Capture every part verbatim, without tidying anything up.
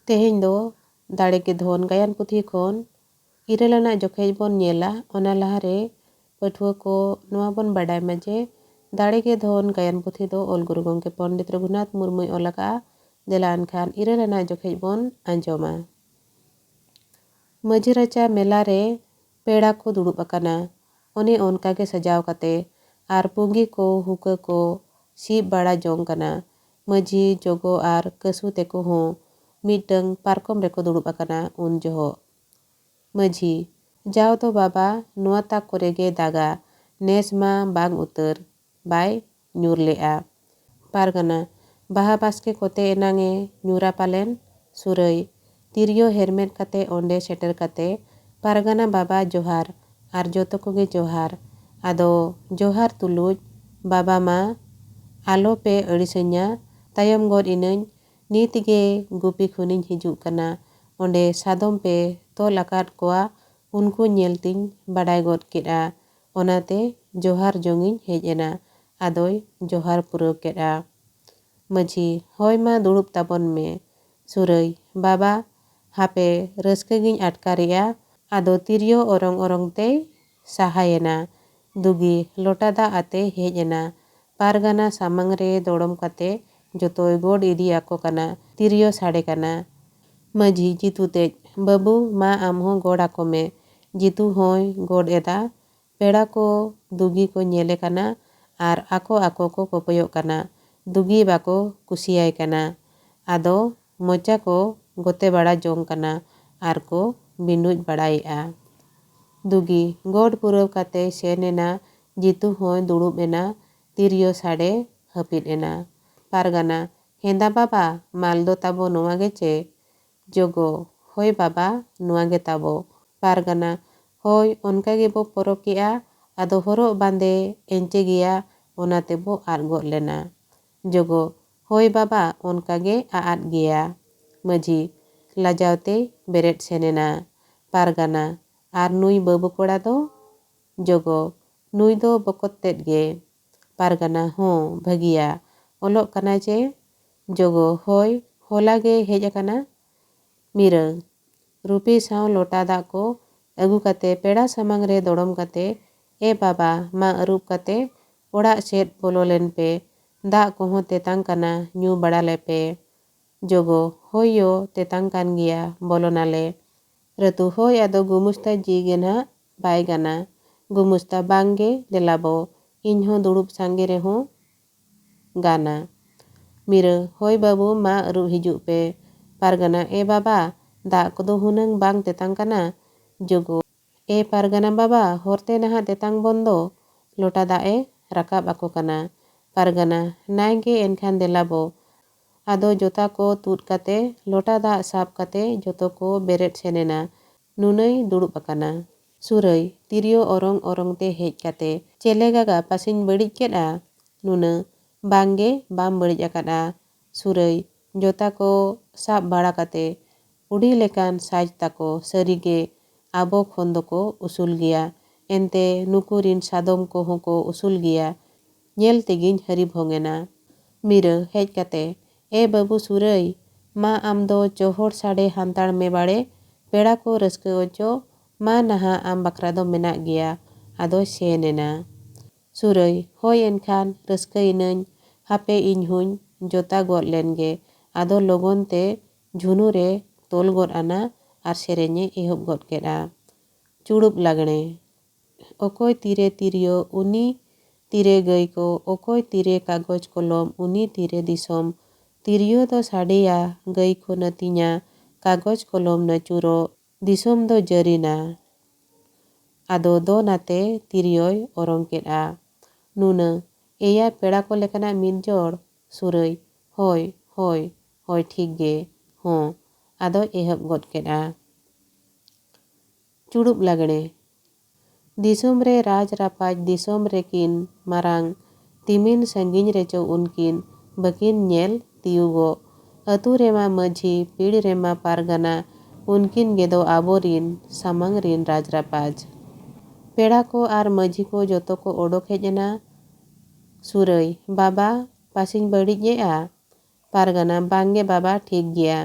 ᱛᱮᱦᱮᱧ ᱫᱚ ᱫᱟᱲᱮ ᱜᱮ ᱫᱷᱚᱱ ᱜᱟᱭᱟᱱ ᱯᱩᱛᱷᱤ ᱠᱷᱚᱱ ᱤᱨᱟᱹᱞ ᱟᱱᱟᱜ ᱡᱚᱠᱷᱮᱡ ᱵᱚᱱ ᱧᱮᱞᱟ᱾ ᱚᱱᱟ ᱞᱟᱦᱟᱨᱮ ᱯᱟᱹᱴᱷᱩᱣᱟᱹ ᱠᱚ ᱱᱚᱣᱟ ᱵᱚᱱ ᱵᱟᱰᱟᱭ ᱢᱟ ᱡᱮ ᱫᱟᱲᱮ ᱜᱮ ᱫᱷᱚᱱ ᱜᱟᱭᱟᱱ ᱯᱩᱛᱷᱤ ᱫᱚ ᱚᱞ ᱜᱩᱨᱩ ᱜᱚᱢᱠᱮ ᱯᱚᱱᱰᱤᱛ ᱨᱚᱜᱷᱩᱱᱟᱛᱷ ᱢᱩᱨᱢᱩᱭ ᱚᱞ ᱟᱠᱟᱫᱼᱟ᱾ ᱫᱮᱞᱟ ᱮᱱᱠᱷᱟᱱ ᱤᱨᱟᱹᱞ ᱟᱱᱟᱜ ᱡᱚᱠᱷᱮᱡ ᱵᱚᱱ ᱟᱸᱡᱚᱢᱟ᱾ ᱢᱟᱹᱡᱷᱤ ᱨᱟᱪᱟ ᱢᱮᱞᱟ ᱨᱮ ᱯᱮᱲᱟ ᱠᱚ ᱫᱩᱲᱩᱵ ᱟᱠᱟᱱᱟ᱾ ᱚᱱᱮ ᱚᱱᱠᱟ ᱜᱮ ᱥᱟᱡᱟᱣ ᱠᱟᱛᱮ ᱟᱨ ᱯᱩᱸᱜᱤ ᱠᱚ ᱦᱩᱠᱟᱹ ᱠᱚ ᱥᱤᱵ ᱵᱟᱲᱟ ᱡᱚᱝ ᱠᱟᱱᱟ᱾ ᱢᱟᱹᱡᱷᱤ, ᱡᱚᱜᱚ ᱟᱨ ᱠᱟᱹᱥᱩ ᱛᱮᱠᱚ ᱦᱚᱸ ᱢᱤᱫᱴᱟᱹᱝ ᱯᱟᱨᱠᱚᱢ ᱨᱮᱠᱚ ᱫᱩᱲᱩᱵ ᱟᱠᱟᱱᱟ ᱩᱱ ᱡᱚᱦᱚᱜ᱾ ᱢᱟᱹᱡᱷᱤ, ᱡᱟᱣ ᱫᱚ ᱵᱟᱵᱟ ᱱᱚᱣᱟ ᱛᱟᱠ ᱠᱚᱨᱮ ᱜᱮ ᱫᱟᱜᱟ, ᱱᱮᱥ ᱢᱟ ᱵᱟᱝ ᱩᱛᱟᱹᱨ ᱵᱟᱭ ᱧᱩᱨ ᱞᱮᱜᱼᱟ᱾ ᱯᱟᱨᱜᱟᱱᱟ, ᱵᱟᱦᱟ ᱵᱟᱥᱠᱮ ᱠᱚᱛᱮ ᱮᱱᱟᱝ ᱮ ᱧᱩᱨᱟ ᱯᱟᱞᱮᱱ᱾ ᱥᱩᱨᱟᱹᱭ, ᱛᱤᱨᱭᱳ ᱦᱮᱨᱢᱮᱫ ᱠᱟᱛᱮ ᱚᱸᱰᱮ ᱥᱮᱴᱮᱨ ᱠᱟᱛᱮ, ᱯᱟᱨᱜᱟᱱᱟ ᱵᱟᱵᱟ ᱡᱚᱦᱟᱨ, ᱟᱨ ᱡᱚᱛᱚ ᱠᱚᱜᱮ ᱡᱚᱦᱟᱨ᱾ ᱟᱫᱚ ᱡᱚᱦᱟᱨ ᱛᱩᱞᱩᱡ, ᱵᱟᱵᱟ ᱢᱟ ᱟᱞᱚ ᱯᱮ ᱟᱹᱲᱤᱥᱟᱹᱧᱟ, ᱛᱟᱭᱚᱢ ᱜᱚᱫ ᱤᱱᱟᱹᱧ, ᱱᱤᱛ ᱜᱮ ᱜᱩᱯᱤ ᱠᱷᱚᱱᱤᱧ ᱦᱤᱡᱩᱜ ᱠᱟᱱᱟ᱾ ᱚᱸᱰᱮ ᱥᱟᱫᱚᱢ ᱯᱮ ᱛᱚᱞ ᱟᱠᱟᱫ ᱠᱚᱣᱟ, ᱩᱱᱠᱩ ᱧᱮᱞ ᱛᱤᱧ ᱵᱟᱰᱟᱭ ᱜᱚᱫ ᱠᱮᱫᱼᱟ᱾ ᱚᱱᱟᱛᱮ ᱡᱚᱦᱟᱨ ᱡᱚᱝ ᱤᱧ ᱦᱮᱡ ᱮᱱᱟ᱾ ᱟᱫᱚᱭ ᱡᱚᱦᱟᱨ ᱯᱩᱨᱟᱹᱣ ᱠᱮᱫᱼᱟ᱾ ᱢᱟᱹᱡᱷᱤ, ᱦᱳᱭ ᱢᱟ ᱫᱩᱲᱩᱵ ᱛᱟᱵᱚᱱ ᱢᱮ᱾ ᱥᱩᱨᱟᱹᱭ, ᱵᱟᱵᱟ, ᱦᱟᱯᱮ ᱨᱟᱹᱥᱠᱟᱹ ᱜᱤᱧ ᱟᱴᱠᱟᱨᱮᱜᱼᱟ᱾ ᱟᱫᱚ ᱛᱤᱨᱭᱳ ᱚᱨᱚᱝ ᱚᱨᱚᱝ ᱛᱮᱭ ᱥᱟᱦᱟᱭᱮᱱᱟ᱾ ᱫᱩᱜᱤ ᱞᱚᱴᱟ ᱫᱟᱜ ᱟᱛᱮ ᱦᱮᱡ ᱮᱱᱟ᱾ ᱯᱟᱨᱜᱟᱱᱟ ᱥᱟᱢᱟᱝ ᱨᱮ ᱫᱚᱲᱚᱢ ᱠᱟᱛᱮ ᱡᱚᱛᱚᱭ ᱜᱚᱰ ᱤᱫᱤ ᱟᱠᱚ ᱠᱟᱱᱟ᱾ ᱛᱤᱨᱭᱳ ᱥᱟᱰᱮ ᱠᱟᱱᱟ᱾ ᱢᱟᱹᱡᱷᱤ, ᱡᱤᱛᱩ ᱛᱮᱡ, ᱵᱟᱹᱵᱩ, ᱢᱟ ᱟᱢ ᱦᱚᱸ ᱜᱚᱰ ᱟᱠᱚ ᱢᱮ᱾ ᱡᱤᱛᱩ ᱦᱚᱸᱭ ᱜᱚᱰ ᱮᱫᱟ᱾ ᱯᱮᱲᱟ ᱠᱚ ᱫᱩᱜᱤ ᱠᱚ ᱧᱮᱞᱮ ᱠᱟᱱᱟ ᱟᱨ ᱟᱠᱚ ᱟᱠᱚ ᱠᱚ ᱠᱚᱯᱚᱭᱚᱜ ᱠᱟᱱᱟ᱾ ᱫᱩᱜᱤ ᱵᱟᱠᱚ ᱠᱩᱥᱤᱭᱟᱭ ᱠᱟᱱᱟ᱾ ᱟᱫᱚ ᱢᱚᱪᱟ ᱠᱚ ᱜᱚᱛᱮ ᱵᱟᱲᱟ ᱡᱚᱝ ᱠᱟᱱᱟ ᱟᱨ ᱠᱚ ᱵᱤᱸᱰᱩᱡ ᱵᱟᱲᱟᱭᱮᱫᱼᱟ᱾ ᱫᱩᱜᱤ ᱜᱚᱰ ᱯᱩᱨᱟᱹᱣ ᱠᱟᱛᱮᱭ ᱥᱮᱱ ᱮᱱᱟ᱾ ᱡᱤᱛᱩ ᱦᱚᱸᱭ ᱫᱩᱲᱩᱵ ᱮᱱᱟ᱾ ᱛᱤᱨᱭᱳ ᱥᱟᱰᱮ ᱦᱟᱹᱯᱤᱫ ᱮᱱᱟ᱾ ᱯᱟᱨᱜᱟᱱᱟ, ᱦᱮᱸᱫᱟ ᱵᱟᱵᱟ, ᱢᱟᱞ ᱫᱚ ᱛᱟᱵᱚ ᱱᱚᱣᱟ ᱜᱮ ᱪᱮ? ᱡᱚᱜᱚ, ᱦᱳᱭ ᱵᱟᱵᱟ, ᱱᱚᱣᱟ ᱜᱮ ᱛᱟᱵᱚ᱾ ᱯᱟᱨᱜᱟᱱᱟ, ᱦᱳᱭ, ᱚᱱᱠᱟ ᱜᱮᱵᱚ ᱯᱚᱨᱚᱵᱽ ᱠᱮᱜᱼᱟ᱾ ᱟᱫᱚ ᱦᱚᱨᱚᱜ ᱵᱟᱸᱫᱮ ᱮᱱᱪᱮ ᱜᱮᱭᱟ, ᱚᱱᱟ ᱛᱮᱵᱚ ᱟᱫ ᱜᱚᱫ ᱞᱮᱱᱟ᱾ ᱡᱚᱜᱚ, ᱦᱳᱭ ᱵᱟᱵᱟ, ᱚᱱᱠᱟ ᱜᱮ ᱟᱫ ᱜᱮᱭᱟ᱾ ᱢᱟᱹᱡᱷᱤ ᱞᱟᱡᱟᱣ ᱛᱮᱭ ᱵᱮᱨᱮᱫ ᱥᱮᱱ ᱮᱱᱟ᱾ ᱯᱟᱨᱜᱟᱱᱟ, ᱟᱨ ᱱᱩᱭ ᱵᱟᱹᱵᱩ ᱠᱚᱲᱟ ᱫᱚ? ᱡᱚᱜᱚ, ᱱᱩᱭ ᱫᱚ ᱵᱚᱠᱚᱛ ᱛᱮᱫ ᱜᱮ᱾ ᱯᱟᱨᱜᱟᱱᱟ, ᱦᱚᱸ, ᱵᱷᱟᱹᱜᱤᱭᱟ᱾ ᱚᱞᱚᱜ ᱠᱟᱱᱟᱭ ᱪᱮ? ᱡᱚᱜᱚ, ᱦᱳᱭ, ᱦᱚᱞᱟ ᱜᱮ ᱦᱮᱡ ᱟᱠᱟᱱᱟ᱾ ᱢᱤᱨᱟᱹ, ᱨᱩᱯᱤ ᱥᱟᱶ ᱞᱚᱴᱟ ᱫᱟᱜ ᱠᱚ ᱟᱹᱜᱩ ᱠᱟᱛᱮ ᱯᱮᱲᱟ ᱥᱟᱢᱟᱝ ᱨᱮ ᱫᱚᱲᱚᱢ ᱠᱟᱛᱮ, "ᱮ ᱵᱟᱵᱟ, ᱢᱟ ᱟᱹᱨᱩᱵ ᱠᱟᱛᱮ ᱚᱲᱟᱜ ᱥᱮᱫ ᱵᱚᱞᱚ ᱞᱮᱱ ᱯᱮ, ᱫᱟᱜ ᱠᱚᱦᱚᱸ ᱛᱮᱛᱟᱝ ᱠᱟᱱᱟ, ᱧᱩ ᱵᱟᱲᱟ ᱞᱮᱯᱮ᱾" ᱡᱚᱜᱚ, "ᱦᱳᱭ ᱭᱳ, ᱛᱮᱛᱟᱝ ᱠᱟᱱ ᱜᱮᱭᱟ, ᱵᱚᱞᱚᱱᱟᱞᱮ᱾" ᱨᱟᱹᱛᱩ, "ᱦᱳᱭ, ᱟᱫᱚ ᱜᱩᱢᱩᱥᱛᱟ ᱡᱤ ᱜᱮ ᱱᱟᱦᱟᱜ ᱵᱟᱭ ᱜᱟᱱᱟ᱾" ᱜᱩᱢᱩᱥᱛᱟ, "ᱵᱟᱝ ᱜᱮ, ᱫᱮᱞᱟᱵᱚ, ᱤᱧ ᱦᱚᱸ ᱫᱩᱲᱩᱵ ᱥᱟᱸᱜᱮ ᱨᱮᱦᱚᱸ ᱜᱟᱱᱟ᱾" ᱢᱤᱨᱟᱹ, "ᱦᱳᱭ ᱵᱟᱹᱵᱩ, ᱢᱟ ᱟᱹᱨᱩᱵ ᱦᱤᱡᱩᱜ ᱯᱮ᱾" ᱯᱟᱨᱜᱟᱱᱟ, "ᱮ ᱵᱟᱵᱟ, ᱫᱟᱜ ᱠᱚᱫᱚ ᱦᱩᱱᱟᱹᱝ ᱵᱟᱝ ᱛᱮᱛᱟᱝ ᱠᱟᱱᱟ?" ᱡᱚᱜᱚ, "ᱮ ᱯᱟᱨᱜᱟᱱᱟ ᱵᱟᱵᱟ, ᱦᱚᱨᱛᱮ ᱱᱟᱦᱟᱜ ᱛᱮᱛᱟᱝ ᱵᱚᱱ ᱫᱚ᱾" ᱞᱚᱴᱟ ᱫᱟᱜ ᱮ ᱨᱟᱠᱟᱵ ᱟᱠᱚ ᱠᱟᱱᱟ᱾ ᱯᱟᱨᱜᱟᱱᱟ, "ᱱᱟᱭ ᱜᱮ, ᱮᱱᱠᱷᱟᱱ ᱫᱮᱞᱟᱵᱚ᱾" ᱟᱫᱚ ᱡᱚᱛᱟ ᱠᱚ ᱛᱩᱫ ᱠᱟᱛᱮ ᱞᱚᱴᱟ ᱫᱟᱜ ᱥᱟᱵ ᱠᱟᱛᱮ ᱡᱚᱛᱚ ᱠᱚ ᱵᱮᱨᱮᱫ ᱥᱮᱱ ᱮᱱᱟ᱾ ᱱᱩᱱᱟᱹᱭ ᱫᱩᱲᱩᱵ ᱟᱠᱟᱱᱟ᱾ ᱥᱩᱨᱟᱹᱭ ᱛᱤᱨᱭᱳ ᱚᱨᱚᱝ ᱚᱨᱚᱝ ᱛᱮ ᱦᱮᱡ ᱠᱟᱛᱮ, "ᱪᱮᱞᱮ ᱜᱟᱜᱟ, ᱯᱟᱥᱮᱧ ᱵᱟᱹᱲᱤᱡ ᱠᱮᱫᱼᱟ?" ᱱᱩᱱᱟᱹ, "ᱵᱟᱝ ᱜᱮ, ᱵᱟᱢ ᱵᱟᱹᱲᱤᱡ ᱟᱠᱟᱫᱼᱟ᱾" ᱥᱩᱨᱟᱹᱭ ᱡᱚᱛᱟ ᱠᱚ ᱥᱟᱵ ᱵᱟᱲᱟ ᱠᱟᱛᱮ, "ᱟᱹᱰᱤ ᱞᱮᱠᱟᱱ ᱥᱟᱡᱽ ᱛᱟᱠᱚ, ᱥᱟᱹᱨᱤ ᱜᱮ ᱟᱵᱚ ᱠᱷᱚᱱ ᱫᱚᱠᱚ ᱩᱥᱩᱞ ᱜᱮᱭᱟ, ᱮᱱᱛᱮ ᱱᱩᱠᱩ ᱨᱤᱱ ᱥᱟᱫᱚᱢ ᱠᱚᱦᱚᱸ ᱠᱚ ᱩᱥᱩᱞ ᱜᱮᱭᱟ, ᱧᱮᱞ ᱛᱮᱜᱮᱧ ᱦᱟᱹᱨᱤ ᱵᱷᱚᱝ ᱮᱱᱟ᱾" ᱢᱤᱨᱟᱹ ᱦᱮᱡ ᱠᱟᱛᱮ, "ᱮ ᱵᱟᱹᱵᱩ ᱥᱩᱨᱟᱹᱭ, ᱢᱟ ᱟᱢ ᱫᱚ ᱪᱚᱦᱚᱲ ᱥᱟᱰᱮ ᱦᱟᱱᱛᱟᱲ ᱢᱮ ᱵᱟᱲᱮ, ᱯᱮᱲᱟ ᱠᱚ ᱨᱟᱹᱥᱠᱟᱹ ᱚᱪᱚ, ᱢᱟ ᱱᱟᱦᱟᱜ ᱟᱢ ᱵᱟᱠᱷᱨᱟ ᱫᱚ ᱢᱮᱱᱟᱜ ᱜᱮᱭᱟ᱾" ᱟᱫᱚᱭ ᱥᱮᱱ ᱮᱱᱟ᱾ ᱥᱩᱨᱟᱹᱭ, "ᱦᱳᱭ ᱮᱱᱠᱷᱟᱱ ᱨᱟᱹᱥᱠᱟᱹᱭᱮᱱᱟᱹᱧ, ᱦᱟᱯᱮ ᱤᱧ ᱦᱚᱸᱧ ᱡᱚᱛᱟ ᱜᱚᱫ ᱞᱮᱱ ᱜᱮ᱾" ᱟᱫᱚ ᱞᱚᱜᱚᱱ ᱛᱮ ᱡᱷᱩᱱᱩ ᱨᱮ ᱛᱚᱞ ᱜᱚᱫ ᱟᱱᱟ ᱟᱨ ᱥᱮᱨᱮᱧᱮ ᱮᱦᱚᱵ ᱜᱚᱫ ᱠᱮᱫᱼᱟ᱾ ᱪᱩᱲᱩᱵ ᱞᱟᱜᱽᱬᱮ᱾ ᱚᱠᱚᱭ ᱛᱤᱨᱮ ᱛᱤᱨᱭᱳ, ᱩᱱᱤ ᱛᱤᱨᱮ ᱜᱟᱹᱭ ᱠᱚ, ᱚᱠᱚᱭ ᱛᱤᱨᱮ ᱠᱟᱜᱚᱡᱽ ᱠᱚᱞᱚᱢ, ᱩᱱᱤ ᱛᱤᱨᱮ ᱫᱤᱥᱚᱢ᱾ ᱛᱤᱨᱭᱳ ᱫᱚ ᱥᱟᱰᱮᱭᱟ, ᱜᱟᱹᱭ ᱠᱚ ᱱᱟᱹᱛᱤᱧᱟ, ᱠᱟᱜᱚᱡᱽ ᱠᱚᱞᱚᱢ ᱱᱟᱹᱪᱩᱨᱚᱜ, ᱫᱤᱥᱚᱢ ᱫᱚ ᱡᱟᱹᱨᱤᱱᱟ᱾ ᱟᱫᱚ ᱫᱚᱱ ᱟᱛᱮ ᱛᱤᱨᱭᱳᱭ ᱚᱨᱚᱝ ᱠᱮᱫᱼᱟ᱾ ᱱᱩᱱᱟᱹ, ᱮᱭᱟ ᱯᱮᱲᱟ ᱠᱚ ᱞᱮᱠᱟᱱᱟᱜ ᱢᱤᱫ ᱡᱚᱲ᱾ ᱥᱩᱨᱟᱹᱭ, ᱦᱳᱭ, ᱦᱳᱭ, ᱦᱳᱭ, ᱴᱷᱤᱠ ᱜᱮ, ᱦᱚᱸ᱾ ᱟᱫᱚᱭ ᱮᱦᱚᱵ ᱜᱚᱫ ᱠᱮᱫᱼᱟ᱾ ᱪᱩᱲᱩᱵ ᱞᱟᱜᱽᱬᱮ᱾ ᱫᱤᱥᱚᱢ ᱨᱮ ᱨᱟᱡᱽ ᱨᱟᱯᱟᱡᱽ, ᱫᱤᱥᱚᱢ ᱨᱮᱠᱤᱱ ᱢᱟᱨᱟᱝ, ᱛᱤᱢᱤᱱ ᱥᱟᱺᱜᱤᱧ ᱨᱮᱪᱚ ᱩᱱᱠᱤᱱ ᱵᱟᱹᱠᱤᱱ ᱧᱮᱞ ᱛᱤᱭᱩᱜᱚᱜ᱾ ᱟᱹᱛᱩ ᱨᱮᱢᱟ ᱢᱟᱹᱡᱷᱤ, ᱯᱤᱲ ᱨᱮᱢᱟ ᱯᱟᱨᱜᱟᱱᱟ, ᱩᱱᱠᱤᱱ ᱜᱮᱫᱚ ᱟᱵᱚᱨᱤᱱ ᱥᱟᱢᱟᱝ ᱨᱤᱱ ᱨᱟᱡᱽ ᱨᱟᱯᱟᱡᱽ᱾ ᱯᱮᱲᱟ ᱠᱚ ᱟᱨ ᱢᱟᱹᱡᱷᱤ ᱠᱚ ᱡᱚᱛᱚ ᱠᱚ ᱚᱰᱚᱠ ᱦᱮᱡ ᱮᱱᱟ᱾ ᱥᱩᱨᱟᱹᱭ, ᱵᱟᱵᱟ, ᱯᱟᱥᱮᱧ ᱵᱟᱹᱲᱤᱡ ᱮᱜᱼᱟ? ᱯᱟᱨᱜᱟᱱᱟ, ᱵᱟᱝ ᱜᱮ ᱵᱟᱵᱟ, ᱴᱷᱤᱠ ᱜᱮᱭᱟ᱾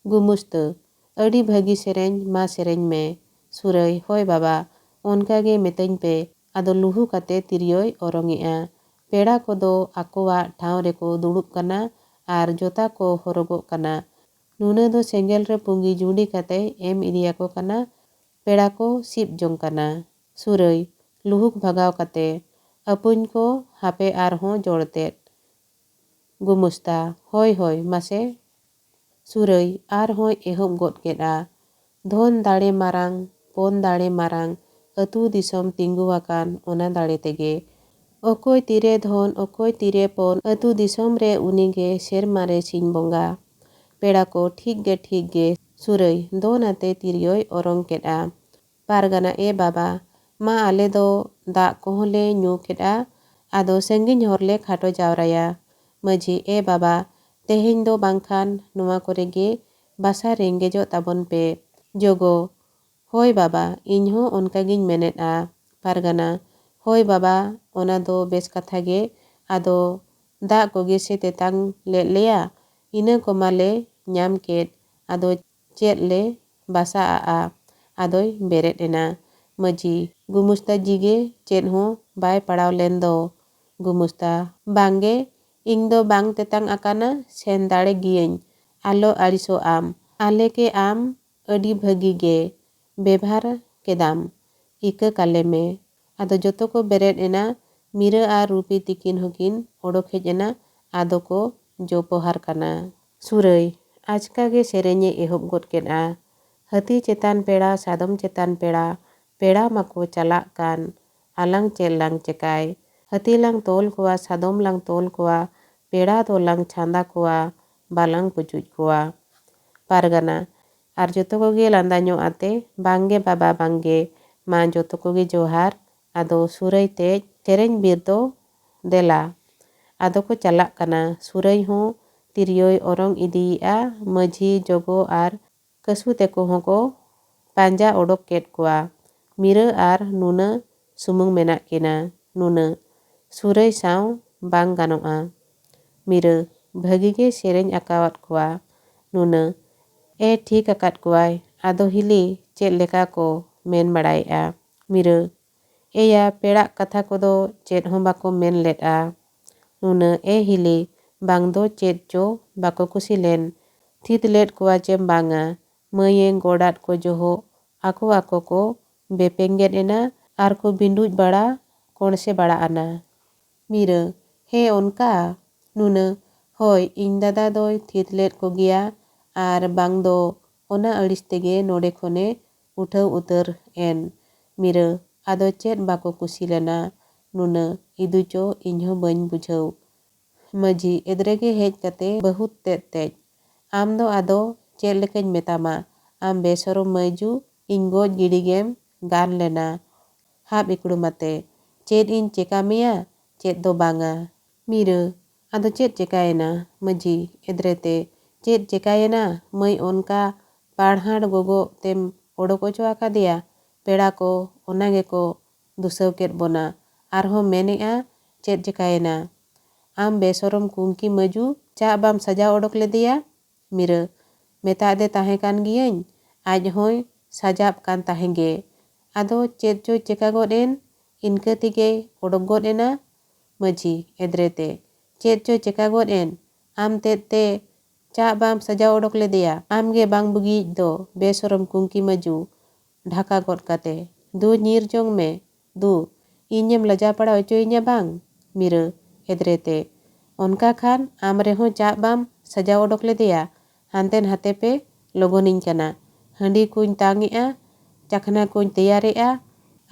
ᱜᱩᱢᱩᱥᱛᱟᱹ, ᱟᱹᱰᱤ ᱵᱷᱟᱹᱜᱤ ᱥᱮᱨᱮᱧ, ᱢᱟ ᱥᱮᱨᱮᱧ ᱢᱮ᱾ ᱥᱩᱨᱟᱹᱭ, ᱦᱳᱭ ᱵᱟᱵᱟ, ᱚᱱᱠᱟ ᱜᱮ ᱢᱮᱛᱟᱹᱧ ᱯᱮ᱾ ᱟᱫᱚ ᱞᱩᱦᱩᱠ ᱟᱛᱮ ᱛᱤᱨᱭᱳᱭ ᱚᱨᱚᱝ ᱮᱜᱼᱟ᱾ ᱯᱮᱲᱟ ᱠᱚᱫᱚ ᱟᱠᱚᱣᱟᱜ ᱴᱷᱟᱶ ᱨᱮᱠᱚ ᱫᱩᱲᱩᱵ ᱠᱟᱱᱟ ᱟᱨ ᱡᱚᱛᱟ ᱠᱚ ᱦᱚᱨᱚᱜᱚᱜ ᱠᱟᱱᱟ᱾ ᱱᱩᱱᱟᱹ ᱫᱚ ᱥᱮᱸᱜᱮᱞ ᱨᱮ ᱯᱩᱸᱜᱤ ᱡᱩᱸᱰᱤ ᱠᱟᱛᱮᱭ ᱮᱢ ᱤᱫᱤᱭᱟᱠᱚ ᱠᱟᱱᱟ᱾ ᱯᱮᱲᱟ ᱠᱚ ᱥᱤᱵ ᱡᱚᱝ ᱠᱟᱱᱟ᱾ ᱥᱩᱨᱟᱹᱭ, ᱞᱩᱦᱩᱠ ᱵᱷᱟᱜᱟᱣ ᱠᱟᱛᱮ, ᱟᱹᱯᱩᱧ ᱠᱚ, ᱦᱟᱯᱮ ᱟᱨᱦᱚᱸ ᱡᱚᱲ ᱛᱮᱫ᱾ ᱜᱩᱢᱩᱥᱛᱟ, ᱦᱳᱭ ᱦᱳᱭ, ᱢᱟᱥᱮ᱾ ᱥᱩᱨᱟᱹᱭ ᱟᱨᱦᱚᱸᱭ ᱮᱦᱚᱵ ᱜᱚᱫ ᱠᱮᱫᱼᱟ, ᱫᱷᱚᱱ ᱫᱟᱲᱮ ᱢᱟᱨᱟᱝ, ᱯᱚᱱ ᱫᱟᱲᱮ ᱢᱟᱨᱟᱝ, ᱟᱹᱛᱩ ᱫᱤᱥᱚᱢ ᱛᱤᱸᱜᱩ ᱟᱠᱟᱱ ᱚᱱᱟ ᱫᱟᱲᱮ ᱛᱮᱜᱮ᱾ ᱚᱠᱚᱭ ᱛᱤᱨᱮ ᱫᱷᱚᱱ, ᱚᱠᱚᱭ ᱛᱤᱨᱮ ᱯᱚᱱ, ᱟᱹᱛᱩ ᱫᱤᱥᱚᱢ ᱨᱮ ᱩᱱᱤᱜᱮ ᱥᱮᱨᱢᱟ ᱨᱮ ᱥᱤᱧ ᱵᱚᱸᱜᱟ᱾ ᱯᱮᱲᱟ ᱠᱚ, ᱴᱷᱤᱠ ᱜᱮ, ᱴᱷᱤᱠ ᱜᱮ᱾ ᱥᱩᱨᱟᱹᱭ ᱫᱚᱱ ᱟᱛᱮ ᱛᱤᱨᱭᱳᱭ ᱚᱨᱚᱝ ᱠᱮᱫᱼᱟ᱾ ᱯᱟᱨᱜᱟᱱᱟ, ᱮ ᱵᱟᱵᱟ, ᱢᱟ ᱟᱞᱮ ᱫᱚ ᱫᱟᱜ ᱠᱚᱦᱚᱸ ᱞᱮ ᱧᱩ ᱠᱮᱫᱼᱟ, ᱟᱫᱚ ᱥᱟᱺᱜᱤᱧ ᱦᱚᱨ ᱞᱮ ᱠᱷᱟᱴᱚ ᱡᱟᱣᱨᱟᱭᱟ᱾ ᱢᱟᱹᱡᱷᱤ, ᱮ ᱵᱟᱵᱟ, ᱛᱮᱦᱮᱧ ᱫᱚ ᱵᱟᱝᱠᱷᱟᱱ ᱱᱚᱣᱟ ᱠᱚᱨᱮ ᱜᱮ ᱵᱟᱥᱟ ᱨᱮᱸᱜᱮᱡᱚᱜ ᱛᱟᱵᱚᱱ ᱯᱮ᱾ ᱡᱚᱜᱚ, ᱦᱳᱭ ᱵᱟᱵᱟ, ᱤᱧ ᱦᱚᱸ ᱚᱱᱠᱟ ᱜᱤᱧ ᱢᱮᱱᱮᱫᱼᱟ᱾ ᱯᱟᱨᱜᱟᱱᱟ, ᱦᱳᱭ ᱵᱟᱵᱟ, ᱚᱱᱟ ᱫᱚ ᱵᱮᱥ ᱠᱟᱛᱷᱟ ᱜᱮ᱾ ᱟᱫᱚ ᱫᱟᱜ ᱠᱚᱜᱮ ᱥᱮ ᱛᱮᱛᱟᱝ ᱞᱮᱫ ᱞᱮᱭᱟ, ᱤᱱᱟᱹ ᱠᱚᱢᱟ ᱞᱮ ᱧᱟᱢ ᱠᱮᱫ᱾ ᱟᱫᱚ ᱪᱮᱫ ᱞᱮ ᱵᱟᱥᱟ ᱟᱜᱼᱟ? ᱟᱫᱚᱭ ᱵᱮᱨᱮᱫ ᱮᱱᱟ᱾ ᱢᱟᱹᱡᱷᱤ, ᱜᱩᱢᱩᱥᱛᱟ ᱡᱤ ᱜᱮ ᱪᱮᱫ ᱦᱚᱸ ᱵᱟᱭ ᱯᱟᱲᱟᱣ ᱞᱮᱱ ᱫᱚ᱾ ᱜᱩᱢᱩᱥᱛᱟ, ᱵᱟᱝ ᱜᱮ, ᱤᱧ ᱫᱚ ᱵᱟᱝ ᱛᱮᱛᱟᱝ ᱟᱠᱟᱱᱟ, ᱥᱮᱱ ᱫᱟᱲᱮ ᱜᱤᱭᱟᱹᱧ᱾ ᱟᱞᱚ ᱟᱹᱲᱤᱥᱚᱜ ᱟᱢ, ᱟᱞᱮ ᱠᱮ ᱟᱢ ᱟᱹᱰᱤ ᱵᱷᱟᱹᱜᱤ ᱜᱮ ᱵᱮᱵᱷᱟᱨ ᱠᱮᱫᱟᱢ, ᱤᱠᱟᱹ ᱠᱟᱞᱮ ᱢᱮ᱾ ᱟᱫᱚ ᱡᱚᱛᱚ ᱠᱚ ᱵᱮᱨᱮᱫ ᱮᱱᱟ᱾ ᱢᱤᱨᱟᱹ ᱟᱨ ᱨᱩᱯᱤ ᱛᱤᱠᱤᱱ ᱦᱚᱸᱠᱤᱱ ᱚᱰᱚᱠ ᱦᱮᱡ ᱮᱱᱟ᱾ ᱟᱫᱚ ᱠᱚ ᱡᱚᱯᱚᱦᱟᱨ ᱠᱟᱱᱟ᱾ ᱥᱩᱨᱟᱹᱭ ᱟᱪᱠᱟ ᱜᱮ ᱥᱮᱨᱮᱧ ᱮ ᱮᱦᱚᱵ ᱜᱚᱫ ᱠᱮᱫᱼᱟ, ᱦᱟᱹᱛᱤ ᱪᱮᱛᱟᱱ ᱯᱮᱲᱟ, ᱥᱟᱫᱚᱢ ᱪᱮᱛᱟᱱ ᱯᱮᱲᱟ, ᱯᱮᱲᱟ ᱢᱟᱠᱚ ᱪᱟᱞᱟᱜ ᱠᱟᱱ, ᱟᱞᱟᱝ ᱪᱮᱫ ᱞᱟᱝ ᱪᱮᱠᱟᱭ? ᱦᱟᱹᱛᱤ ᱞᱟᱝ ᱛᱚᱞ ᱠᱚᱣᱟ, ᱥᱟᱫᱚᱢ ᱞᱟᱝ ᱛᱚᱞ ᱠᱚᱣᱟ, ᱯᱮᱲᱟ ᱫᱚᱞᱟᱝ ᱪᱷᱟᱸᱫᱟ ᱠᱚᱣᱟ, ᱵᱟᱞᱟᱝ ᱯᱩᱪᱩᱡ ᱠᱚᱣᱟ᱾ ᱯᱟᱨᱜᱟᱱᱟ ᱟᱨ ᱡᱚᱛᱚ ᱠᱚᱜᱮ ᱞᱟᱸᱫᱟ ᱧᱚᱜ ᱟᱛᱮ, ᱵᱟᱝᱜᱮ ᱵᱟᱵᱟ, ᱵᱟᱝᱜᱮ, ᱢᱟ ᱡᱚᱛᱚ ᱠᱚᱜᱮ ᱡᱚᱦᱟᱨ᱾ ᱟᱫᱚ ᱥᱩᱨᱟᱹᱭ ᱛᱮᱡ ᱥᱮᱨᱮᱧ ᱵᱤᱨ ᱫᱚ ᱫᱮᱞᱟ᱾ ᱟᱫᱚ ᱠᱚ ᱪᱟᱞᱟᱜ ᱠᱟᱱᱟ᱾ ᱥᱩᱨᱟᱹᱭ ᱦᱚᱸ ᱛᱤᱨᱭᱳᱭ ᱚᱨᱚᱝ ᱤᱫᱤᱭᱮᱜᱼᱟ᱾ ᱢᱟᱹᱡᱷᱤ, ᱡᱚᱜᱚ ᱟᱨ ᱠᱟᱹᱥᱩ ᱛᱮᱠᱚ ᱦᱚᱸᱠᱚ ᱯᱟᱸᱡᱟ ᱚᱰᱚᱠ ᱠᱮᱫ ᱠᱚᱣᱟ᱾ ᱢᱤᱨᱟᱹ ᱟᱨ ᱱᱩᱱᱟᱹ ᱥᱩᱢᱩᱝ ᱢᱮᱱᱟᱜ ᱠᱤᱱᱟ᱾ ᱱᱩᱱᱟᱹ, ᱥᱩᱨᱟᱹᱭ ᱥᱟᱶ ᱵᱟᱝ ᱜᱟᱱᱚᱜᱼᱟ᱾ ᱢᱤᱨᱟᱹ, ᱵᱷᱟᱹᱜᱤ ᱜᱮ ᱥᱮᱨᱮᱧ ᱟᱠᱟᱣᱟᱫ ᱠᱚᱣᱟ᱾ ᱱᱩᱱᱟᱹ, ᱮ, ᱴᱷᱤᱠ ᱟᱠᱟᱫ ᱠᱚᱣᱟᱭ᱾ ᱟᱫᱚ ᱦᱤᱞᱤ ᱪᱮᱫ ᱞᱮᱠᱟ ᱠᱚ ᱢᱮᱱ ᱵᱟᱲᱟᱭᱮᱫᱼᱟ? ᱢᱤᱨᱟᱹ, ᱮᱭᱟ, ᱯᱮᱲᱟᱜ ᱠᱟᱛᱷᱟ ᱠᱚᱫᱚ ᱪᱮᱫ ᱦᱚᱸ ᱵᱟᱠᱚ ᱢᱮᱱ ᱞᱮᱫᱼᱟ᱾ ᱱᱩᱱᱟᱹ, ᱮ ᱦᱤᱞᱤ, ᱵᱟᱝ ᱫᱚ ᱪᱮᱫ ᱪᱚ ᱵᱟᱠᱚ ᱠᱩᱥᱤ ᱞᱮᱱ᱾ ᱛᱷᱤᱛ ᱞᱮᱫ ᱠᱚᱣᱟ ᱪᱮᱢ ᱵᱟᱝᱟ? ᱢᱟᱹᱭᱮ ᱜᱚᱰᱟᱫ ᱠᱚ ᱡᱚᱦᱚᱜ ᱟᱠᱚ ᱟᱠᱚ ᱠᱚ ᱵᱮᱯᱮᱸᱜᱮᱫ ᱮᱱᱟ ᱟᱨ ᱠᱚ ᱵᱤᱸᱰᱩᱡ ᱵᱟᱲᱟ ᱠᱚᱬᱥᱮ ᱵᱟᱲᱟ ᱟᱱᱟ᱾ ᱢᱤᱨᱟᱹ, ᱦᱮᱸ ᱚᱱᱠᱟ? ᱱᱩᱱᱟᱹ, ᱦᱳᱭ, ᱤᱧ ᱫᱟᱫᱟ ᱫᱚᱭ ᱛᱷᱤᱛ ᱞᱮᱫ ᱠᱚᱜᱮᱭᱟ ᱟᱨ ᱵᱟᱝ ᱫᱚ ᱚᱱᱟ ᱟᱹᱲᱤᱥ ᱛᱮᱜᱮ ᱱᱚᱰᱮ ᱠᱷᱚᱱᱮ ᱩᱴᱷᱟᱹᱣ ᱩᱛᱟᱹᱨ ᱮᱱ᱾ ᱢᱤᱨᱟᱹ, ᱟᱫᱚ ᱪᱮᱫ ᱵᱟᱠᱚ ᱠᱩᱥᱤ ᱞᱮᱱᱟ? ᱱᱩᱱᱟᱹ, ᱤᱫᱩ ᱪᱚ, ᱤᱧ ᱦᱚᱸ ᱵᱟᱹᱧ ᱵᱩᱡᱷᱟᱹᱣ᱾ ᱢᱟᱹᱡᱷᱤ, ᱮᱫᱽᱨᱮ ᱜᱮ ᱦᱮᱡ ᱠᱟᱛᱮ, ᱵᱟᱹᱦᱩ ᱛᱮᱫ ᱛᱮᱡ, ᱟᱢ ᱫᱚ ᱟᱫᱚ ᱪᱮᱫ ᱞᱮᱠᱟᱧ ᱢᱮᱛᱟᱢᱟ? ᱟᱢ ᱵᱮᱥᱚᱨᱚᱢ ᱢᱟᱹᱭᱡᱩ, ᱤᱧ ᱜᱚᱡ ᱜᱤᱰᱤ ᱜᱮᱢ ᱜᱟᱱ ᱞᱮᱱᱟ᱾ ᱦᱟᱵ ᱤᱠᱲᱩᱢ ᱟᱛᱮ, ᱪᱮᱫ ᱤᱧ ᱪᱮᱠᱟ ᱢᱮᱭᱟ? ᱪᱮᱫ ᱫᱚ ᱵᱟᱝᱟ᱾ ᱢᱤᱨᱟᱹ, ᱟᱫᱚ ᱪᱮᱫ ᱪᱮᱠᱟᱭᱮᱱᱟ? ᱢᱟᱹᱡᱷᱤ, ᱮᱫᱽᱨᱮ ᱛᱮ, ᱪᱮᱫ ᱪᱮᱠᱟᱭᱮᱱᱟ? ᱢᱟᱹᱭ ᱚᱱᱠᱟ ᱯᱟᱲᱦᱟᱲ ᱜᱚᱜᱚ ᱛᱮᱢ ᱚᱰᱚᱠ ᱚᱪᱚ ᱟᱠᱟᱫᱮᱭᱟ? ᱯᱮᱲᱟ ᱠᱚ ᱚᱱᱟ ᱜᱮᱠᱚ ᱫᱩᱥᱟᱹᱣ ᱠᱮᱫ ᱵᱚᱱᱟ᱾ ᱟᱨᱦᱚᱸ ᱢᱮᱱᱮᱜᱼᱟ, ᱪᱮᱫ ᱪᱮᱠᱟᱭᱮᱱᱟ? ᱟᱢ ᱵᱮᱥᱚᱨᱚᱢ ᱠᱩᱝᱠᱤ ᱢᱟᱹᱡᱩ, ᱪᱟᱜ ᱵᱟᱢ ᱥᱟᱡᱟᱣ ᱚᱰᱚᱠ ᱞᱮᱫᱮᱭᱟ? ᱢᱤᱨᱟᱹ, ᱢᱮᱛᱟᱫᱮ ᱛᱟᱦᱮᱸ ᱠᱟᱱ ᱜᱤᱭᱟᱹᱧ, ᱟᱡ ᱦᱚᱸᱭ ᱥᱟᱡᱟᱵ ᱠᱟᱱ ᱛᱟᱦᱮᱸ ᱜᱮ᱾ ᱟᱫᱚ ᱪᱮᱫ ᱪᱚᱭ ᱪᱮᱠᱟ ᱜᱚᱫ ᱮᱱ, ᱤᱱᱠᱟᱹ ᱛᱮᱜᱮᱭ ᱚᱰᱚᱠ ᱜᱚᱫ ᱮᱱᱟ᱾ ᱢᱟᱹᱡᱷᱤ, ᱮᱫᱽᱨᱮ ᱛᱮ, ᱪᱮᱫ ᱪᱚᱭ ᱪᱮᱠᱟ ᱜᱚᱫ ᱮᱱ? ᱟᱢ ᱛᱮᱫ ᱛᱮ ᱪᱟᱜ ᱵᱟᱢ ᱥᱟᱡᱟᱣ ᱚᱰᱚᱠ ᱞᱮᱫᱮᱭᱟ? ᱟᱢ ᱜᱮ ᱵᱟᱝ ᱵᱩᱜᱤᱭᱤᱡ ᱫᱚ, ᱵᱮᱥᱚᱨᱚᱢ ᱠᱩᱝᱠᱤ ᱢᱟᱹᱡᱩ᱾ ᱰᱷᱟᱠᱟ ᱜᱚᱫ ᱠᱟᱛᱮ, ᱫᱩ ᱧᱤᱨ ᱡᱚᱝ ᱢᱮ, ᱫᱩ, ᱤᱧᱮᱢ ᱞᱟᱡᱟ ᱯᱟᱲᱟ ᱚᱪᱚᱭᱤᱧᱟ ᱵᱟᱝ? ᱢᱤᱨᱟᱹ, ᱮᱫᱽᱨᱮ ᱛᱮ, ᱚᱱᱠᱟ ᱠᱷᱟᱱ ᱟᱢ ᱨᱮᱦᱚᱸ ᱪᱟᱜ ᱵᱟᱢ ᱥᱟᱡᱟᱣ ᱚᱰᱚᱠ ᱞᱮᱫᱮᱭᱟ? ᱦᱟᱱᱛᱮ ᱱᱟᱛᱮ ᱯᱮ ᱞᱚᱜᱚᱱᱤᱧ ᱠᱟᱱᱟ᱾ ᱦᱟᱺᱰᱤ ᱠᱚᱧ ᱛᱟᱝ ᱮᱜᱼᱟ, ᱪᱟᱠᱷᱱᱟ ᱠᱚᱧ ᱛᱮᱭᱟᱨᱮᱜᱼᱟ,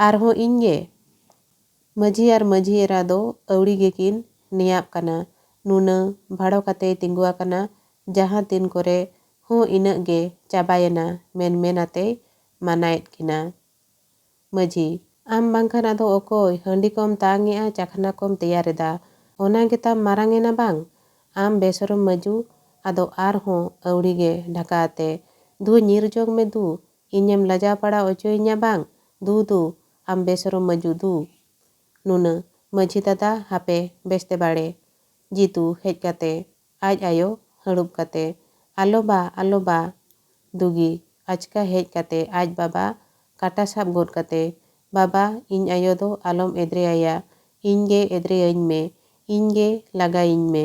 ᱟᱨᱦᱚᱸ ᱤᱧ ᱜᱮ? ᱢᱟᱹᱡᱷᱤ ᱟᱨ ᱢᱟᱹᱡᱷᱤ ᱮᱨᱟ ᱫᱚ ᱟᱹᱣᱲᱤ ᱜᱮᱠᱤᱱ ᱱᱮᱭᱟᱵ ᱠᱟᱱᱟ᱾ ᱱᱩᱱᱟᱹ ᱵᱷᱟᱲᱚ ᱠᱟᱛᱮᱭ ᱛᱤᱸᱜᱩ ᱟᱠᱟᱱᱟ, ᱡᱟᱦᱟᱸ ᱛᱤᱱ ᱠᱚᱨᱮ ᱦᱚᱸ ᱤᱱᱟᱹᱜ ᱜᱮ ᱪᱟᱵᱟᱭᱮᱱᱟ ᱢᱮᱱ ᱢᱮᱱ ᱟᱛᱮᱭ ᱢᱟᱱᱟᱭᱮᱫ ᱠᱤᱱᱟ᱾ ᱢᱟᱹᱡᱷᱤ, ᱟᱢ ᱵᱟᱝᱠᱷᱟᱱ ᱟᱫᱚ ᱚᱠᱚᱭ? ᱦᱟᱺᱰᱤ ᱠᱚᱢ ᱛᱟᱝ ᱮᱜᱼᱟ, ᱪᱟᱠᱷᱱᱟ ᱠᱚᱢ ᱛᱮᱭᱟᱨ ᱮᱫᱟ, ᱚᱱᱟ ᱜᱮᱛᱟᱢ ᱢᱟᱨᱟᱝ ᱮᱱᱟ ᱵᱟᱝ? ᱟᱢ ᱵᱮᱥᱚᱨᱚᱢ ᱢᱟᱹᱡᱩ, ᱟᱫᱚ ᱟᱨᱦᱚᱸ ᱟᱹᱣᱲᱤ ᱜᱮ ᱰᱷᱟᱠᱟ ᱟᱛᱮ, ᱫᱩ ᱧᱤᱨ ᱡᱚᱝ ᱢᱮ ᱫᱩ, ᱤᱧᱮᱢ ᱞᱟᱡᱟᱣ ᱯᱟᱲᱟ ᱚᱪᱚᱭᱤᱧᱟ ᱵᱟᱝ? ᱫᱩ ᱫᱩ, ᱟᱢ ᱵᱮᱥᱚᱨᱚᱢ ᱢᱟᱹᱡᱩ ᱫᱩ᱾ ᱱᱩᱱᱟᱹ, ᱢᱟᱹᱡᱷᱤ ᱫᱟᱫᱟ, ᱦᱟᱯᱮ, ᱵᱮᱥᱛᱮ ᱵᱟᱲᱮ᱾ ᱡᱤᱛᱩ ᱦᱮᱡ ᱠᱟᱛᱮ, ᱟᱡ ᱟᱭᱳ ᱦᱟᱹᱲᱩᱵ ᱠᱟᱛᱮ, ᱟᱞᱚ ᱵᱟ, ᱟᱞᱚ ᱵᱟ, ᱫᱩᱜᱤ, ᱟᱪᱠᱟ ᱦᱮᱡ ᱠᱟᱛᱮ ᱟᱡ ᱵᱟᱵᱟ ᱠᱟᱴᱟ ᱥᱟᱵ ᱜᱚᱫ ᱠᱟᱛᱮ, "ᱵᱟᱵᱟ, ᱤᱧ ᱟᱭᱳ ᱫᱚ ᱟᱞᱚᱢ ᱮᱫᱽᱨᱮ ᱟᱭᱟ, ᱤᱧ ᱜᱮ ᱮᱫᱽᱨᱮᱭᱟᱹᱧ ᱢᱮ, ᱤᱧ ᱜᱮ ᱞᱟᱜᱟᱭᱤᱧ ᱢᱮ᱾"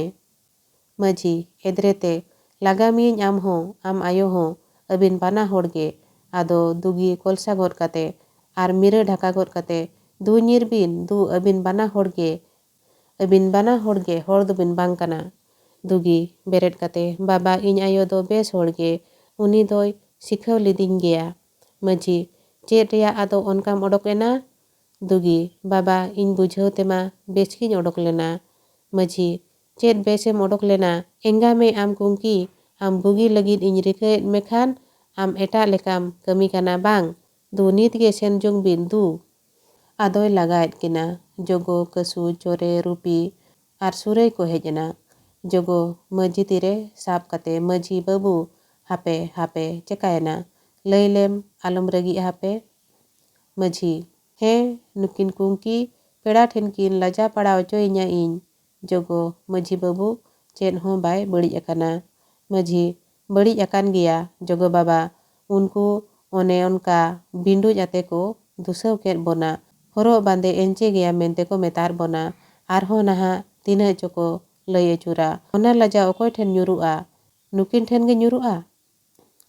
ᱢᱟᱹᱡᱷᱤ, ᱮᱫᱽᱨᱮ ᱛᱮ, "ᱞᱟᱜᱟ ᱢᱤᱭᱟᱹᱧ ᱟᱢ ᱦᱚᱸ, ᱟᱢ ᱟᱭᱳ ᱦᱚᱸ, ᱟᱹᱵᱤᱱ ᱵᱟᱱᱟ ᱦᱚᱲ ᱜᱮ᱾" ᱟᱫᱚ ᱫᱩᱜᱤ ᱠᱚᱞᱥᱟ ᱜᱚᱫ ᱠᱟᱛᱮ ᱟᱨ ᱢᱤᱨᱟᱹ ᱰᱷᱟᱠᱟ ᱜᱚᱫ ᱠᱟᱛᱮ, "ᱫᱩ ᱧᱤᱨ ᱵᱤᱱ, ᱫᱩ, ᱟᱹᱵᱤᱱ ᱵᱟᱱᱟ ᱦᱚᱲ ᱜᱮ, ᱟᱹᱵᱤᱱ ᱵᱟᱱᱟ ᱦᱚᱲ ᱜᱮ ᱦᱚᱲ ᱫᱚᱵᱤᱱ ᱵᱟᱝ ᱠᱟᱱᱟ᱾" ᱫᱩᱜᱤ, ᱵᱮᱨᱮᱫ ᱠᱟᱛᱮ, "ᱵᱟᱵᱟ, ᱤᱧ ᱟᱭᱳ ᱫᱚ ᱵᱮᱥ ᱦᱚᱲ ᱜᱮ, ᱩᱱᱤ ᱫᱚᱭ ᱥᱤᱠᱷᱟᱹᱣ ᱞᱤᱫᱤᱧ ᱜᱮᱭᱟ᱾" ᱢᱟᱹᱡᱷᱤ, "ᱪᱮᱫ ᱨᱮᱭᱟᱜ ᱟᱫᱚ ᱚᱱᱠᱟᱢ ᱚᱰᱚᱠ ᱮᱱᱟ?" ᱫᱩᱜᱤ, "ᱵᱟᱵᱟ, ᱤᱧ ᱵᱩᱡᱷᱟᱹᱣ ᱛᱮᱢᱟ ᱵᱮᱥ ᱜᱤᱧ ᱚᱰᱚᱠ ᱞᱮᱱᱟ᱾" ᱢᱟᱹᱡᱷᱤ, "ᱪᱮᱫ ᱵᱮᱥᱮᱢ ᱚᱰᱚᱠ ᱞᱮᱱᱟ? ᱮᱸᱜᱟ ᱢᱮ ᱟᱢ ᱠᱩᱝᱠᱤ, ᱟᱢ ᱵᱩᱜᱤ ᱞᱟᱹᱜᱤᱫ ᱤᱧ ᱨᱤᱠᱟᱹᱭᱮᱫ ᱢᱮ ᱠᱷᱟᱱ ᱟᱢ ᱮᱴᱟᱜ ᱞᱮᱠᱟᱢ ᱠᱟᱹᱢᱤ ᱠᱟᱱᱟ ᱵᱟᱝ? ᱫᱩ, ᱱᱤᱛ ᱜᱮ ᱥᱮᱱ ᱡᱚᱝ ᱵᱤᱱ ᱫᱩ᱾ ᱟᱫᱚᱭ ᱞᱟᱜᱟᱭᱮᱫ ᱠᱤᱱᱟ᱾" ᱡᱚᱜᱚ, ᱠᱟᱹᱥᱩ, ᱪᱚᱨᱮ, ᱨᱩᱯᱤ ᱟᱨ ᱥᱩᱨᱟᱹᱭ ᱠᱚ ᱦᱮᱡ ᱮᱱᱟ᱾ ᱡᱚᱜᱚ, ᱢᱟᱹᱡᱷᱤ ᱛᱤᱨᱮ ᱥᱟᱵ ᱠᱟᱛᱮ, "ᱢᱟᱹᱡᱷᱤ ᱵᱟᱹᱵᱩ, ᱦᱟᱯᱮ, ᱦᱟᱯᱮ, ᱪᱮᱠᱟᱭᱮᱱᱟ? ᱞᱟᱹᱭ ᱞᱮᱢ, ᱟᱞᱚᱢ ᱨᱟᱹᱜᱤᱜᱼᱟ ᱦᱟᱯᱮ᱾" ᱢᱟᱹᱡᱷᱤ, "ᱦᱮᱸ, ᱱᱩᱠᱤᱱ ᱠᱩᱝᱠᱤ ᱯᱮᱲᱟ ᱴᱷᱮᱱ ᱠᱤᱱ ᱞᱟᱡᱟ ᱯᱟᱲᱟᱣ ᱦᱚᱪᱚᱭᱤᱧᱟ ᱤᱧ᱾" ᱡᱚᱜᱚ, "ᱢᱟᱹᱡᱷᱤ ᱵᱟᱹᱵᱩ, ᱪᱮᱫ ᱦᱚᱸ ᱵᱟᱭ ᱵᱟᱹᱲᱤᱡ ᱟᱠᱟᱱᱟ᱾" ᱢᱟᱹᱡᱷᱤ, "ᱵᱟᱹᱲᱤᱡ ᱟᱠᱟᱱ ᱜᱮᱭᱟ ᱡᱚᱜᱚ ᱵᱟᱵᱟ, ᱩᱱᱠᱩ ᱚᱱᱮ ᱚᱱᱠᱟ ᱵᱤᱸᱰᱩᱡ ᱟᱛᱮ ᱠᱚ ᱫᱩᱥᱟᱹᱣ ᱠᱮᱫ ᱵᱚᱱᱟ, ᱦᱚᱨᱚᱜ ᱵᱟᱸᱫᱮ ᱮᱱᱪᱮ ᱜᱮᱭᱟ ᱢᱮᱱᱛᱮ ᱠᱚ ᱢᱮᱛᱟᱫ ᱵᱚᱱᱟ, ᱟᱨᱦᱚᱸ ᱱᱟᱦᱟᱜ ᱛᱤᱱᱟᱹᱜ ᱪᱚᱠᱚ ᱞᱟᱹᱭ ᱟᱹᱪᱩᱨᱟ, ᱚᱱᱟ ᱞᱟᱡᱟ ᱚᱠᱚᱭ ᱴᱷᱮᱱ ᱧᱩᱨᱩᱜᱼᱟ? ᱱᱩᱠᱤᱱ ᱴᱷᱮᱱ ᱜᱮ ᱧᱩᱨᱩᱜᱼᱟ?"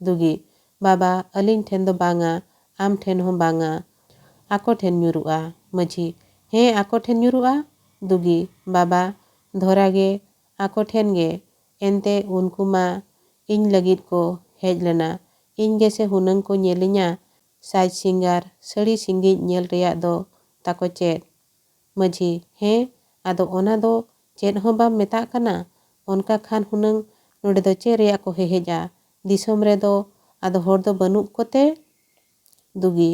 ᱫᱩᱜᱤ, "ᱵᱟᱵᱟ, ᱟᱹᱞᱤᱧ ᱴᱷᱮᱱ ᱫᱚ ᱵᱟᱝᱟ, ᱟᱢ ᱴᱷᱮᱱ ᱦᱚᱸ ᱵᱟᱝᱟ, ᱟᱠᱚ ᱴᱷᱮᱱ ᱧᱩᱨᱩᱜᱼᱟ᱾" ᱢᱟᱹᱡᱷᱤ, "ᱦᱮᱸ, ᱟᱠᱚ ᱴᱷᱮᱱ ᱧᱩᱨᱩᱜᱼᱟ᱾" ᱫᱩᱜᱤ, "ᱵᱟᱵᱟ, ᱫᱷᱚᱨᱟ ᱜᱮ ᱟᱠᱚ ᱴᱷᱮᱱ ᱜᱮ, ᱮᱱᱛᱮ ᱩᱱᱠᱩ ᱢᱟ ᱤᱧ ᱞᱟᱹᱜᱤᱫ ᱠᱚ ᱦᱮᱡ ᱞᱮᱱᱟ, ᱤᱧ ᱜᱮᱥᱮ ᱦᱩᱱᱟᱹᱝ ᱠᱚ ᱧᱮᱞᱤᱧᱟ, ᱥᱟᱡᱽ ᱥᱤᱝᱜᱟᱨ ᱥᱟᱹᱲᱤ ᱥᱤᱸᱜᱤᱡ ᱧᱮᱞ ᱨᱮᱭᱟᱜ ᱫᱚ ᱛᱟᱠᱚ ᱪᱮᱫ?" ᱢᱟᱹᱡᱷᱤ, "ᱦᱮᱸ, ᱟᱫᱚ ᱚᱱᱟ ᱫᱚ ᱪᱮᱫ ᱦᱚᱸ ᱵᱟᱢ ᱢᱮᱛᱟᱜ ᱠᱟᱱᱟ? ᱚᱱᱠᱟ ᱠᱷᱟᱱ ᱦᱩᱱᱟᱹᱝ ᱱᱚᱰᱮ ᱫᱚ ᱪᱮᱫ ᱨᱮᱭᱟᱜ ᱠᱚ ᱦᱮᱦᱮᱡᱼᱟ? ᱫᱤᱥᱚᱢ ᱨᱮᱫᱚ ᱟᱫᱚ ᱦᱚᱲ ᱫᱚ ᱵᱟᱹᱱᱩᱜ ᱠᱚᱛᱮ?" ᱫᱩᱜᱤ,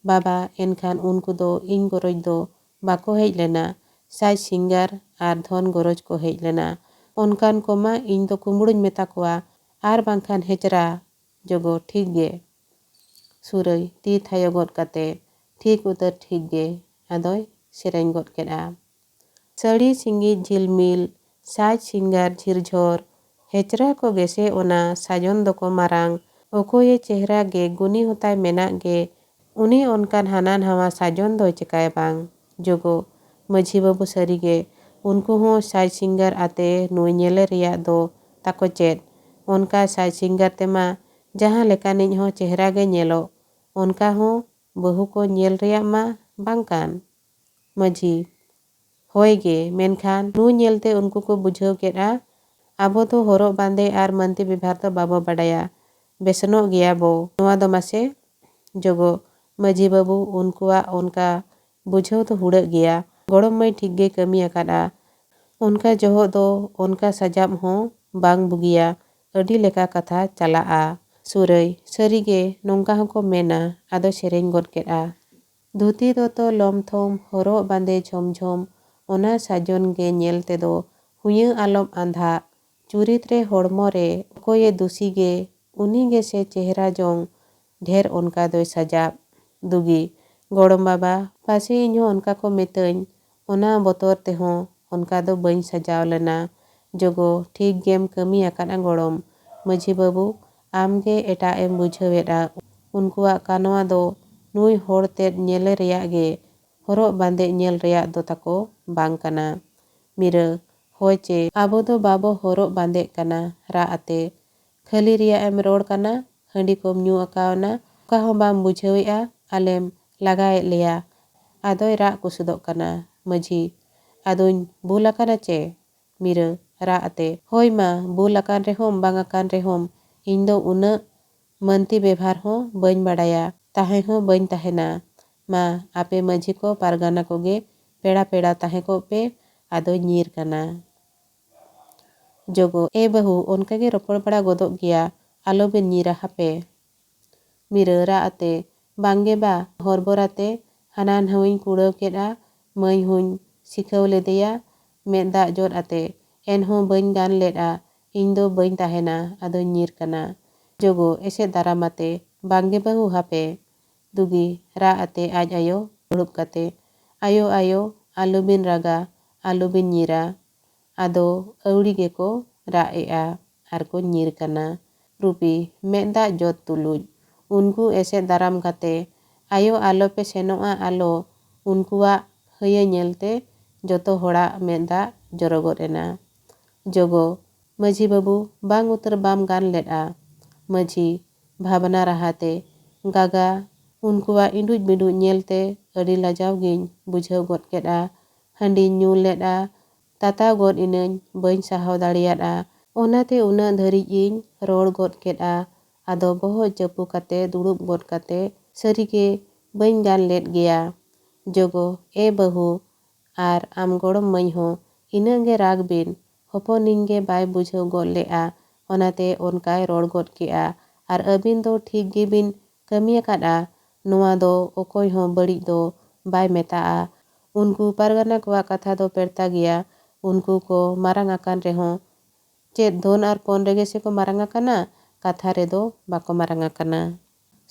"ᱵᱟᱵᱟ, ᱮᱱᱠᱷᱟᱱ ᱩᱱᱠᱩ ᱫᱚ ᱤᱧ ᱜᱚᱨᱚᱡᱽ ᱫᱚ ᱵᱟᱠᱚ ᱦᱮᱡ ᱞᱮᱱᱟ, ᱥᱟᱡᱽ ᱥᱤᱝᱜᱟᱨ ᱟᱨ ᱫᱷᱚᱱ ᱜᱚᱨᱚᱡᱽ ᱠᱚ ᱦᱮᱡ ᱞᱮᱱᱟ᱾ ᱚᱱᱠᱟᱱ ᱠᱚᱢᱟ ᱤᱧ ᱫᱚ ᱠᱩᱢᱵᱽᱲᱩᱧ ᱢᱮᱛᱟ ᱠᱚᱣᱟ, ᱟᱨ ᱵᱟᱝᱠᱷᱟᱱ ᱦᱮᱪᱨᱟ᱾" ᱡᱚᱜᱚ, "ᱴᱷᱤᱠ ᱜᱮ᱾" ᱥᱩᱨᱟᱹᱭ, ᱛᱤ ᱛᱷᱟᱭᱚ ᱜᱚᱫ ᱠᱟᱛᱮ, "ᱴᱷᱤᱠ ᱩᱛᱟᱹᱨ ᱴᱷᱤᱠ ᱜᱮ᱾" ᱟᱫᱚᱭ ᱥᱮᱨᱮᱧ ᱜᱚᱫ ᱠᱮᱫᱼᱟ᱾ ᱥᱟᱹᱲᱤ ᱥᱤᱸᱜᱤᱡ ᱡᱷᱤᱞᱢᱤᱞ, ᱥᱟᱡᱽ ᱥᱤᱝᱜᱟᱨ ᱡᱷᱤᱨᱡᱷᱚᱨ, ᱦᱮᱪᱨᱟ ᱠᱚ ᱜᱮᱥᱮ ᱚᱱᱟ ᱥᱟᱡᱚᱱ ᱫᱚᱠᱚ ᱢᱟᱨᱟᱝ, ᱚᱠᱚᱭᱮ ᱪᱮᱦᱨᱟ ᱜᱮ ᱜᱩᱱᱤ ᱦᱚᱸᱛᱟᱭ ᱢᱮᱱᱟᱜ ᱜᱮ, ᱩᱱᱤ ᱚᱱᱠᱟᱱ ᱦᱟᱱᱟ ᱱᱟᱣᱟ ᱥᱟᱡᱚᱱ ᱫᱚᱭ ᱪᱮᱠᱟᱭ ᱵᱟᱝ᱾ ᱡᱚᱜᱚ, ᱢᱟᱹᱡᱷᱤ ᱵᱟᱹᱵᱩ ᱥᱟᱹᱨᱤ ᱜᱮ, ᱩᱱᱠᱩ ᱦᱚᱸ ᱥᱟᱡᱽ ᱥᱤᱝᱜᱟᱨ ᱟᱛᱮ ᱱᱩᱭ ᱧᱮᱞᱮ ᱨᱮᱭᱟᱜ ᱫᱚ ᱛᱟᱠᱚ ᱪᱮᱫ? ᱚᱱᱠᱟ ᱥᱟᱡᱽ ᱥᱤᱝᱜᱟᱨ ᱛᱮᱢᱟ ᱡᱟᱦᱟᱸ ᱞᱮᱠᱟᱱᱤᱡ ᱦᱚᱸ ᱪᱮᱦᱨᱟ ᱜᱮ ᱧᱮᱞᱚᱜ, ᱚᱱᱠᱟ ᱦᱚᱸ ᱵᱟᱹᱦᱩ ᱠᱚ ᱧᱮᱞ ᱨᱮᱭᱟᱜ ᱢᱟ ᱵᱟᱝ ᱠᱟᱱ᱾ ᱢᱟᱹᱡᱷᱤ, ᱦᱳᱭ ᱜᱮ, ᱢᱮᱱᱠᱷᱟᱱ ᱱᱩᱭ ᱧᱮᱞᱛᱮ ᱩᱱᱠᱩ ᱠᱚ ᱵᱩᱡᱷᱟᱹᱣ ᱠᱮᱫᱼᱟ, ᱟᱵᱚ ᱫᱚ ᱦᱚᱨᱚᱜ ᱵᱟᱸᱫᱮ ᱟᱨ ᱢᱟᱹᱱᱛᱤ ᱵᱮᱵᱷᱟᱨ ᱫᱚ ᱵᱟᱵᱚ ᱵᱟᱰᱟᱭᱟ᱾ ᱵᱮᱥᱱᱚᱜ ᱜᱮᱭᱟ ᱵᱚ᱾ ᱱᱚᱣᱟ ᱫᱚ ᱢᱟᱥᱮ ᱡᱚᱜᱚ, ᱢᱟᱹᱡᱷᱤ ᱵᱟᱹᱵᱩ, ᱩᱱᱠᱩᱣᱟᱜ ᱚᱱᱠᱟ ᱵᱩᱡᱷᱟᱹᱣ ᱫᱚ ᱦᱩᱲᱟᱹᱜ ᱜᱮᱭᱟ᱾ ᱜᱚᱲᱚᱢ ᱢᱟᱹᱭ ᱴᱷᱤᱠ ᱜᱮ ᱠᱟᱹᱢᱤ ᱟᱠᱟᱫᱼᱟ᱾ ᱚᱱᱠᱟ ᱡᱚᱦᱚᱜ ᱫᱚ ᱚᱱᱠᱟ ᱥᱟᱡᱟᱵ ᱦᱚᱸ ᱵᱟᱝ ᱵᱩᱜᱤᱭᱟ᱾ ᱟᱹᱰᱤ ᱞᱮᱠᱟ ᱠᱟᱛᱷᱟ ᱪᱟᱞᱟᱜᱼᱟ᱾ ᱥᱩᱨᱟᱹᱭ, ᱥᱟᱹᱨᱤᱜᱮ ᱱᱚᱝᱠᱟ ᱦᱚᱸᱠᱚ ᱢᱮᱱᱟ, ᱟᱫᱚ ᱥᱮᱨᱮᱧ ᱜᱚᱫ ᱠᱮᱫᱼᱟ᱾ ᱫᱷᱩᱛᱤ ᱫᱚᱛᱚ ᱞᱚᱢᱛᱷᱚᱢ, ᱦᱚᱨᱚᱜ ᱵᱟᱸᱫᱮ ᱡᱷᱚᱢᱡᱷᱚᱢ, ᱚᱱᱟ ᱥᱟᱡᱚᱱ ᱜᱮ ᱧᱮᱞ ᱛᱮᱫᱚ ᱦᱩᱭᱟᱹ ᱟᱞᱚᱢ ᱟᱸᱫᱷᱟᱜ᱾ ᱪᱩᱨᱤᱛ ᱨᱮ ᱦᱚᱲᱢᱚ ᱨᱮ ᱚᱠᱚᱭᱮ ᱫᱩᱥᱤ ᱜᱮ, ᱩᱱᱤ ᱜᱮᱥᱮ ᱪᱮᱦᱨᱟ ᱡᱚᱝ ᱰᱷᱮᱨ ᱚᱱᱠᱟ ᱫᱚᱭ ᱥᱟᱡᱟᱵ᱾ ᱫᱩᱜᱤ, ᱜᱚᱲᱚᱢ ᱵᱟᱵᱟ, ᱯᱟᱥᱮ ᱤᱧᱦᱚᱸ ᱚᱱᱠᱟ ᱠᱚ ᱢᱤᱛᱟᱹᱧ, ᱚᱱᱟ ᱵᱚᱛᱚᱨ ᱛᱮᱦᱚᱸ ᱚᱱᱠᱟ ᱫᱚ ᱵᱟᱹᱧ ᱥᱟᱡᱟᱣ ᱞᱮᱱᱟ᱾ ᱡᱚᱜᱚ, ᱴᱷᱤᱠ ᱜᱮᱢ ᱠᱟᱹᱢᱤ ᱟᱠᱟᱫᱼᱟ ᱜᱚᱲᱚᱢ᱾ ᱢᱟᱹᱡᱷᱤ ᱵᱟᱹᱵᱩ, ᱟᱢ ᱜᱮ ᱮᱴᱟᱜ ᱮᱢ ᱵᱩᱡᱷᱟᱹᱣᱮᱫᱼᱟ᱾ ᱩᱱᱠᱩᱣᱟᱜ ᱠᱟᱱᱣᱟ ᱫᱚ ᱱᱩᱭ ᱦᱚᱲ ᱛᱮᱫ ᱧᱮᱞᱮ ᱨᱮᱭᱟᱜ ᱜᱮ, ᱦᱚᱨᱚᱜ ᱵᱟᱸᱫᱮ ᱧᱮᱞ ᱨᱮᱭᱟᱜ ᱫᱚ ᱛᱟᱠᱚ ᱵᱟᱝ ᱠᱟᱱᱟ᱾ ᱢᱤᱨᱟᱹ, ᱦᱳᱭ ᱪᱮ, ᱟᱵᱚ ᱫᱚ ᱵᱟᱵᱚ ᱦᱚᱨᱚᱜ ᱵᱟᱸᱫᱮᱜ ᱠᱟᱱᱟ᱾ ᱨᱟᱜ ᱟᱛᱮ, ᱠᱷᱟᱹᱞᱤ ᱨᱮᱭᱟᱜ ᱮᱢ ᱨᱚᱲ ᱠᱟᱱᱟ, ᱦᱟᱺᱰᱤ ᱠᱚᱢ ᱧᱩ ᱟᱠᱟᱣᱱᱟ, ᱚᱠᱟ ᱦᱚᱸ ᱵᱟᱢ ᱵᱩᱡᱷᱟᱹᱣᱮᱫᱼᱟ, ᱟᱞᱮᱢ ᱞᱟᱜᱟᱭᱮᱫ ᱞᱮᱭᱟ᱾ ᱟᱫᱚᱭ ᱨᱟᱜ ᱠᱩᱥᱩᱫᱚᱜ ᱠᱟᱱᱟ᱾ ᱢᱟᱹᱡᱷᱤ, ᱟᱫᱚᱧ ᱵᱩᱞ ᱟᱠᱟᱱᱟ ᱪᱮ? ᱢᱤᱨᱟᱹ, ᱨᱟᱜ ᱟᱛᱮ, ᱦᱳᱭ ᱢᱟ, ᱵᱩᱞ ᱟᱠᱟᱱ ᱨᱮᱦᱚᱸᱢ ᱵᱟᱝ ᱟᱠᱟᱱ ᱨᱮᱦᱚᱸᱢ, ᱤᱧ ᱫᱚ ᱩᱱᱟᱹᱜ ᱢᱟᱹᱱᱛᱤ ᱵᱮᱵᱷᱟᱨ ᱦᱚᱸ ᱵᱟᱹᱧ ᱵᱟᱲᱟᱭᱟ, ᱛᱟᱦᱮᱸ ᱦᱚᱸ ᱵᱟᱹᱧ ᱛᱟᱦᱮᱱᱟ᱾ ᱢᱟ, ᱟᱯᱮ ᱢᱟᱹᱡᱷᱤ ᱠᱚ ᱯᱟᱨᱜᱟᱱᱟ ᱠᱚᱜᱮ ᱯᱮᱲᱟ ᱯᱮᱲᱟ ᱛᱟᱦᱮᱸ ᱠᱚᱜ ᱯᱮ, ᱟᱫᱚᱧ ᱧᱤᱨ ᱠᱟᱱᱟ᱾ ᱡᱚᱜᱚ, ᱮ ᱵᱟᱹᱦᱩ, ᱚᱱᱠᱟ ᱜᱮ ᱨᱚᱯᱚᱲ ᱵᱟᱲᱟ ᱜᱚᱫᱚᱜ ᱜᱮᱭᱟ, ᱟᱞᱚᱵᱤᱱ ᱧᱤᱨᱟ ᱦᱟᱯᱮ᱾ ᱢᱤᱨᱟᱹ, ᱨᱟᱜ ᱟᱛᱮ, ᱵᱟᱝᱜᱮ ᱵᱟ, ᱦᱚᱨᱵᱚᱨ ᱟᱛᱮ ᱦᱟᱱᱟ ᱱᱟᱣᱟᱧ ᱠᱩᱲᱟᱹᱣ ᱠᱮᱫᱼᱟ, ᱢᱟᱹᱭ ᱦᱚᱸᱧ ᱥᱤᱠᱷᱟᱹᱣ ᱞᱮᱫᱮᱭᱟ ᱢᱮᱫ ᱫᱟᱜ ᱡᱚᱫ ᱟᱛᱮ, ᱮᱱᱦᱚᱸ ᱵᱟᱹᱧ ᱜᱟᱱ ᱞᱮᱫᱼᱟ, ᱤᱧ ᱫᱚ ᱵᱟᱹᱧ ᱛᱟᱦᱮᱱᱟ, ᱟᱫᱚᱧ ᱧᱤᱨ ᱠᱟᱱᱟ᱾ ᱡᱚᱜᱚ, ᱮᱥᱮᱫ ᱫᱟᱨᱟᱢ ᱟᱛᱮ, ᱵᱟᱝᱜᱮ ᱵᱟᱹᱦᱩ ᱦᱟᱯᱮ᱾ ᱫᱩᱜᱤ, ᱨᱟᱜ ᱟᱛᱮ ᱟᱡ ᱟᱭᱳ ᱫᱩᱲᱩᱵ ᱠᱟᱛᱮ, ᱟᱭᱳ, ᱟᱭᱳ, ᱟᱞᱚᱵᱤᱱ ᱨᱟᱜᱟ, ᱟᱞᱚᱵᱤᱱ ᱧᱤᱨᱟ᱾ ᱟᱫᱚ ᱟᱹᱣᱲᱤ ᱜᱮᱠᱚ ᱨᱟᱜ ᱮᱜᱼᱟ ᱟᱨ ᱠᱚ ᱧᱤᱨ ᱠᱟᱱᱟ᱾ ᱨᱩᱯᱤ ᱢᱮᱫ ᱫᱟᱜ ᱡᱚᱫ ᱛᱩᱞᱩᱡ ᱩᱱᱠᱩ ᱮᱥᱮᱫ ᱫᱟᱨᱟᱢ ᱠᱟᱛᱮ, "ᱟᱭᱳ, ᱟᱞᱚᱯᱮ ᱥᱮᱱᱚᱜᱼᱟ, ᱟᱞᱚ!" ᱩᱱᱠᱩᱣᱟᱜ ᱦᱟᱹᱭᱟᱹ ᱧᱮᱞᱛᱮ ᱡᱚᱛᱚ ᱦᱚᱲᱟᱜ ᱢᱮᱫ ᱫᱟᱜ ᱡᱚᱨᱚ ᱜᱚᱫ ᱮᱱᱟ᱾ ᱡᱚᱜᱚ, ᱢᱟᱹᱡᱷᱤ ᱵᱟᱹᱵᱩ, ᱵᱟᱝ ᱩᱛᱟᱹᱨ ᱵᱟᱢ ᱜᱟᱱ ᱞᱮᱫᱼᱟ᱾ ᱢᱟᱹᱡᱷᱤ, ᱵᱷᱟᱵᱽᱱᱟ ᱨᱟᱦᱟᱛᱮ, ᱜᱟᱜᱟ, ᱩᱱᱠᱩᱣᱟᱜ ᱤᱸᱰᱩᱡ ᱵᱤᱸᱰᱩᱡ ᱧᱮᱞᱛᱮ ᱟᱹᱰᱤ ᱞᱟᱡᱟᱣ ᱜᱤᱧ ᱵᱩᱡᱷᱟᱹᱣ ᱜᱚᱫ ᱠᱮᱫᱼᱟ᱾ ᱦᱟᱺᱰᱤᱧ ᱧᱩ ᱞᱮᱫᱼᱟ, ᱛᱟᱛᱟᱣ ᱜᱚᱫ ᱤᱱᱟᱹᱧ, ᱵᱟᱹᱧ ᱥᱟᱦᱟᱣ ᱫᱟᱲᱮᱭᱟᱫᱼᱟ᱾ ᱚᱱᱟᱛᱮ ᱩᱱᱟᱹᱜ ᱫᱷᱟᱹᱨᱤᱡ ᱤᱧ ᱨᱚᱲ ᱜᱚᱫ ᱠᱮᱫᱼᱟ᱾ ᱟᱫᱚ ᱵᱚᱦᱚᱜ ᱪᱟᱹᱯᱩ ᱠᱟᱛᱮ ᱫᱩᱲᱩᱵ ᱜᱚᱫ ᱠᱟᱛᱮ ᱥᱟᱹᱨᱤᱜᱮ ᱵᱟᱹᱧ ᱜᱟᱱ ᱞᱮᱫ ᱜᱮᱭᱟ᱾ ᱡᱚᱜᱚ, ᱮ ᱵᱟᱹᱦᱩ, ᱟᱨ ᱟᱢ ᱜᱚᱲᱚᱢ ᱢᱟᱹᱭ ᱦᱚᱸ ᱤᱱᱟᱹᱜ ᱜᱮ ᱨᱟᱜᱽ ᱵᱤᱱ, ᱦᱚᱯᱚᱱᱤᱧ ᱜᱮ ᱵᱟᱭ ᱵᱩᱡᱷᱟᱹᱣ ᱜᱚᱫ ᱞᱮᱫᱼᱟ, ᱚᱱᱟᱛᱮ ᱚᱱᱠᱟᱭ ᱨᱚᱲ ᱜᱚᱫ ᱠᱮᱫᱼᱟ᱾ ᱟᱨ ᱟᱹᱵᱤᱱ ᱫᱚ ᱴᱷᱤᱠ ᱜᱮᱵᱤᱱ ᱠᱟᱹᱢᱤ ᱟᱠᱟᱫᱼᱟ, ᱱᱚᱣᱟ ᱫᱚ ᱚᱠᱚᱭ ᱦᱚᱸ ᱵᱟᱹᱲᱤᱡ ᱫᱚ ᱵᱟᱭ ᱢᱮᱛᱟᱜᱼᱟ᱾ ᱩᱱᱠᱩ ᱯᱟᱨᱜᱟᱱᱟ ᱠᱚᱣᱟᱜ ᱠᱟᱛᱷᱟ ᱫᱚ ᱯᱮᱨᱛᱟ ᱜᱮᱭᱟ, ᱩᱱᱠᱩ ᱠᱚ ᱢᱟᱨᱟᱝ ᱟᱠᱟᱱ ᱨᱮᱦᱚᱸ ᱪᱮᱫ ᱫᱷᱚᱱ ᱟᱨ ᱯᱚᱱ ᱨᱮᱜᱮ ᱥᱮᱠᱚ ᱢᱟᱨᱟᱝ ᱟᱠᱟᱱᱟ, ᱠᱟᱛᱷᱟ ᱨᱮᱫᱚ ᱵᱟᱠᱚ ᱢᱟᱨᱟᱝ ᱟᱠᱟᱱᱟ᱾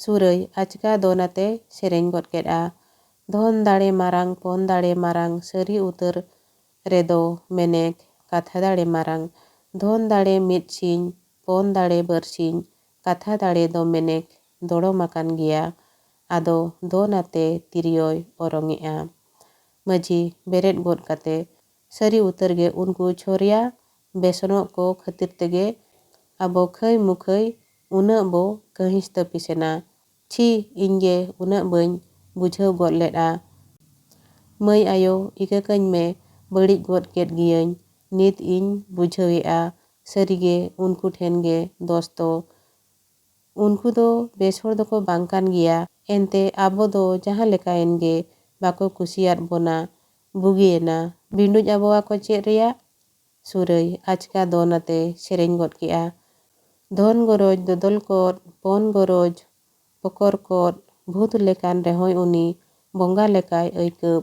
ᱥᱩᱨᱟᱹᱭ ᱟᱪᱠᱟ ᱫᱚᱱ ᱟᱛᱮ ᱥᱮᱨᱮᱧ ᱜᱚᱫ ᱠᱮᱫᱼᱟ, ᱫᱷᱚᱱ ᱫᱟᱲᱮ ᱢᱟᱨᱟᱝ, ᱯᱚᱱ ᱫᱟᱲᱮ ᱢᱟᱨᱟᱝ, ᱥᱟᱹᱨᱤ ᱩᱛᱟᱹᱨ ᱨᱮᱫᱚ ᱢᱮᱱᱮᱠ, ᱠᱟᱛᱷᱟ ᱫᱟᱲᱮ ᱢᱟᱨᱟᱝ, ᱫᱷᱚᱱ ᱫᱟᱲᱮ ᱢᱤᱫ ᱥᱤᱧ, ᱯᱚᱱ ᱫᱟᱲᱮ ᱵᱟᱨᱥᱤᱧ, ᱠᱟᱛᱷᱟ ᱫᱟᱲᱮ ᱫᱚ ᱢᱮᱱᱮᱠ ᱫᱚᱲᱚᱢ ᱟᱠᱟᱱ ᱜᱮᱭᱟ᱾ ᱟᱫᱚ ᱫᱚᱱ ᱟᱛᱮ ᱛᱤᱨᱭᱳᱭ ᱚᱨᱚᱝ ᱮᱜᱼᱟ᱾ ᱢᱟᱹᱡᱷᱤ ᱵᱮᱨᱮᱫ ᱜᱚᱫ ᱠᱟᱛᱮ, ᱥᱟᱹᱨᱤ ᱩᱛᱟᱹᱨ ᱜᱮ ᱩᱱᱠᱩ ᱪᱷᱚᱨᱤᱭᱟ ᱵᱮᱥᱚᱱᱚᱜ ᱠᱚ ᱠᱷᱟᱹᱛᱤᱨ ᱛᱮᱜᱮ ᱟᱵᱚ ᱠᱷᱟᱹᱭ ᱢᱩᱠᱷᱟᱹᱭ ᱩᱱᱟᱹᱜ ᱵᱚ ᱠᱟᱹᱦᱤᱥ ᱛᱟᱹᱯᱤᱥ ᱮᱱᱟ᱾ ᱪᱷᱤ, ᱤᱧ ᱜᱮ ᱩᱱᱟᱹᱜ ᱵᱟᱹᱧ ᱵᱩᱡᱷᱟᱹᱣ ᱜᱚᱫ ᱞᱮᱫᱼᱟ᱾ ᱢᱟᱹᱭ ᱟᱭᱳ, ᱤᱠᱟᱹ ᱠᱟᱹᱧ ᱢᱮ, ᱵᱟᱹᱲᱤᱡ ᱜᱚᱫ ᱠᱮᱫ ᱜᱤᱭᱟᱹᱧ, ᱱᱤᱛ ᱤᱧ ᱵᱩᱡᱷᱟᱹᱣᱮᱫᱼᱟ᱾ ᱥᱟᱹᱨᱤᱜᱮ ᱩᱱᱠᱩ ᱴᱷᱮᱱ ᱜᱮ ᱫᱚᱥ ᱫᱚ᱾ ᱩᱱᱠᱩ ᱫᱚ ᱵᱮᱥ ᱦᱚᱲ ᱫᱚᱠᱚ ᱵᱟᱝ ᱠᱟᱱ ᱜᱮᱭᱟ, ᱮᱱᱛᱮ ᱟᱵᱚ ᱫᱚ ᱡᱟᱦᱟᱸ ᱞᱮᱠᱟᱭᱮᱱ ᱜᱮ ᱵᱟᱠᱚ ᱠᱩᱥᱤᱭᱟᱫ ᱵᱚᱱᱟ᱾ ᱵᱩᱜᱤᱭᱮᱱᱟ, ᱵᱤᱸᱰᱩᱡ ᱟᱵᱚᱣᱟ ᱠᱚ ᱪᱮᱫ ᱨᱮᱭᱟᱜ? ᱥᱩᱨᱟᱹᱭ ᱟᱪᱠᱟ ᱫᱚᱱ ᱟᱛᱮ ᱥᱮᱨᱮᱧ ᱜᱚᱫ ᱠᱮᱫᱼᱟ᱾ ᱫᱷᱚᱱ ᱜᱚᱨᱚᱡᱽ ᱫᱚᱫᱚᱞ ᱠᱚᱫ, ᱯᱚᱱ ᱜᱚᱨᱚᱡᱽ ᱯᱚᱠᱚᱨ ᱠᱚᱫ, ᱵᱷᱩᱛ ᱞᱮᱠᱟᱱ ᱨᱮᱦᱚᱸᱭ ᱩᱱᱤ ᱵᱚᱸᱜᱟ ᱞᱮᱠᱟᱭ ᱟᱹᱭᱠᱟᱹᱣ᱾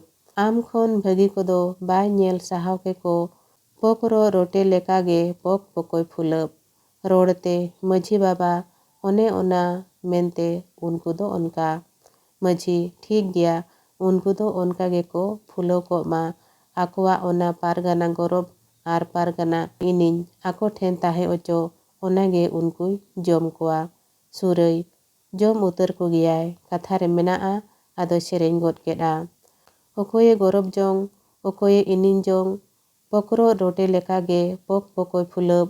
ᱟᱢ ᱠᱷᱚᱱ ᱵᱷᱟᱹᱜᱤ ᱠᱚᱫᱚ ᱵᱟᱭ ᱧᱮᱞ ᱥᱟᱦᱟᱣ ᱠᱮᱠᱚ, ᱯᱚᱠ ᱨᱚ ᱨᱚᱴᱮ ᱞᱮᱠᱟᱜᱮ ᱯᱚᱠ ᱯᱚᱠᱚᱭ ᱯᱷᱩᱞᱟᱹᱵ᱾ ᱨᱚᱲ ᱛᱮ ᱢᱟᱹᱡᱷᱤ ᱵᱟᱵᱟ, ᱚᱱᱮ ᱚᱱᱟ ᱢᱮᱱᱛᱮ ᱩᱱᱠᱩ ᱫᱚ ᱚᱱᱠᱟ᱾ ᱢᱟᱹᱡᱷᱤ, ᱴᱷᱤᱠ ᱜᱮᱭᱟ, ᱩᱱᱠᱩ ᱫᱚ ᱚᱱᱠᱟ ᱜᱮᱠᱚ ᱯᱷᱩᱞᱟᱹᱣ ᱠᱚᱜ ᱢᱟ᱾ ᱟᱠᱚᱣᱟᱜ ᱚᱱᱟ ᱯᱟᱨᱜᱟᱱᱟ ᱜᱚᱨᱚᱵᱽ ᱟᱨ ᱯᱟᱨᱜᱟᱱᱟ ᱤᱱᱤᱧ ᱟᱠᱚ ᱴᱷᱮᱱ ᱛᱟᱦᱮᱸ ᱚᱪᱚ, ᱚᱱᱟᱜᱮ ᱩᱱᱠᱩᱭ ᱡᱚᱢ ᱠᱚᱣᱟ᱾ ᱥᱩᱨᱟᱹᱭ, ᱡᱚᱢ ᱩᱛᱟᱹᱨ ᱠᱚᱜᱮᱭᱟᱭ, ᱠᱟᱛᱷᱟ ᱨᱮ ᱢᱮᱱᱟᱜᱼᱟ, ᱟᱫᱚᱭ ᱥᱮᱨᱮᱧ ᱜᱚᱫ ᱠᱮᱫᱼᱟ᱾ ᱚᱠᱚᱭᱮ ᱜᱚᱨᱚᱵ ᱡᱚᱝ, ᱚᱠᱚᱭᱮ ᱤᱱᱤᱧ ᱡᱚᱝ, ᱯᱚᱠᱨᱚᱜ ᱨᱚᱴᱮ ᱞᱮᱠᱟᱜᱮ ᱯᱚᱠ ᱯᱚᱠᱚᱭ ᱯᱷᱩᱞᱟᱹᱣ,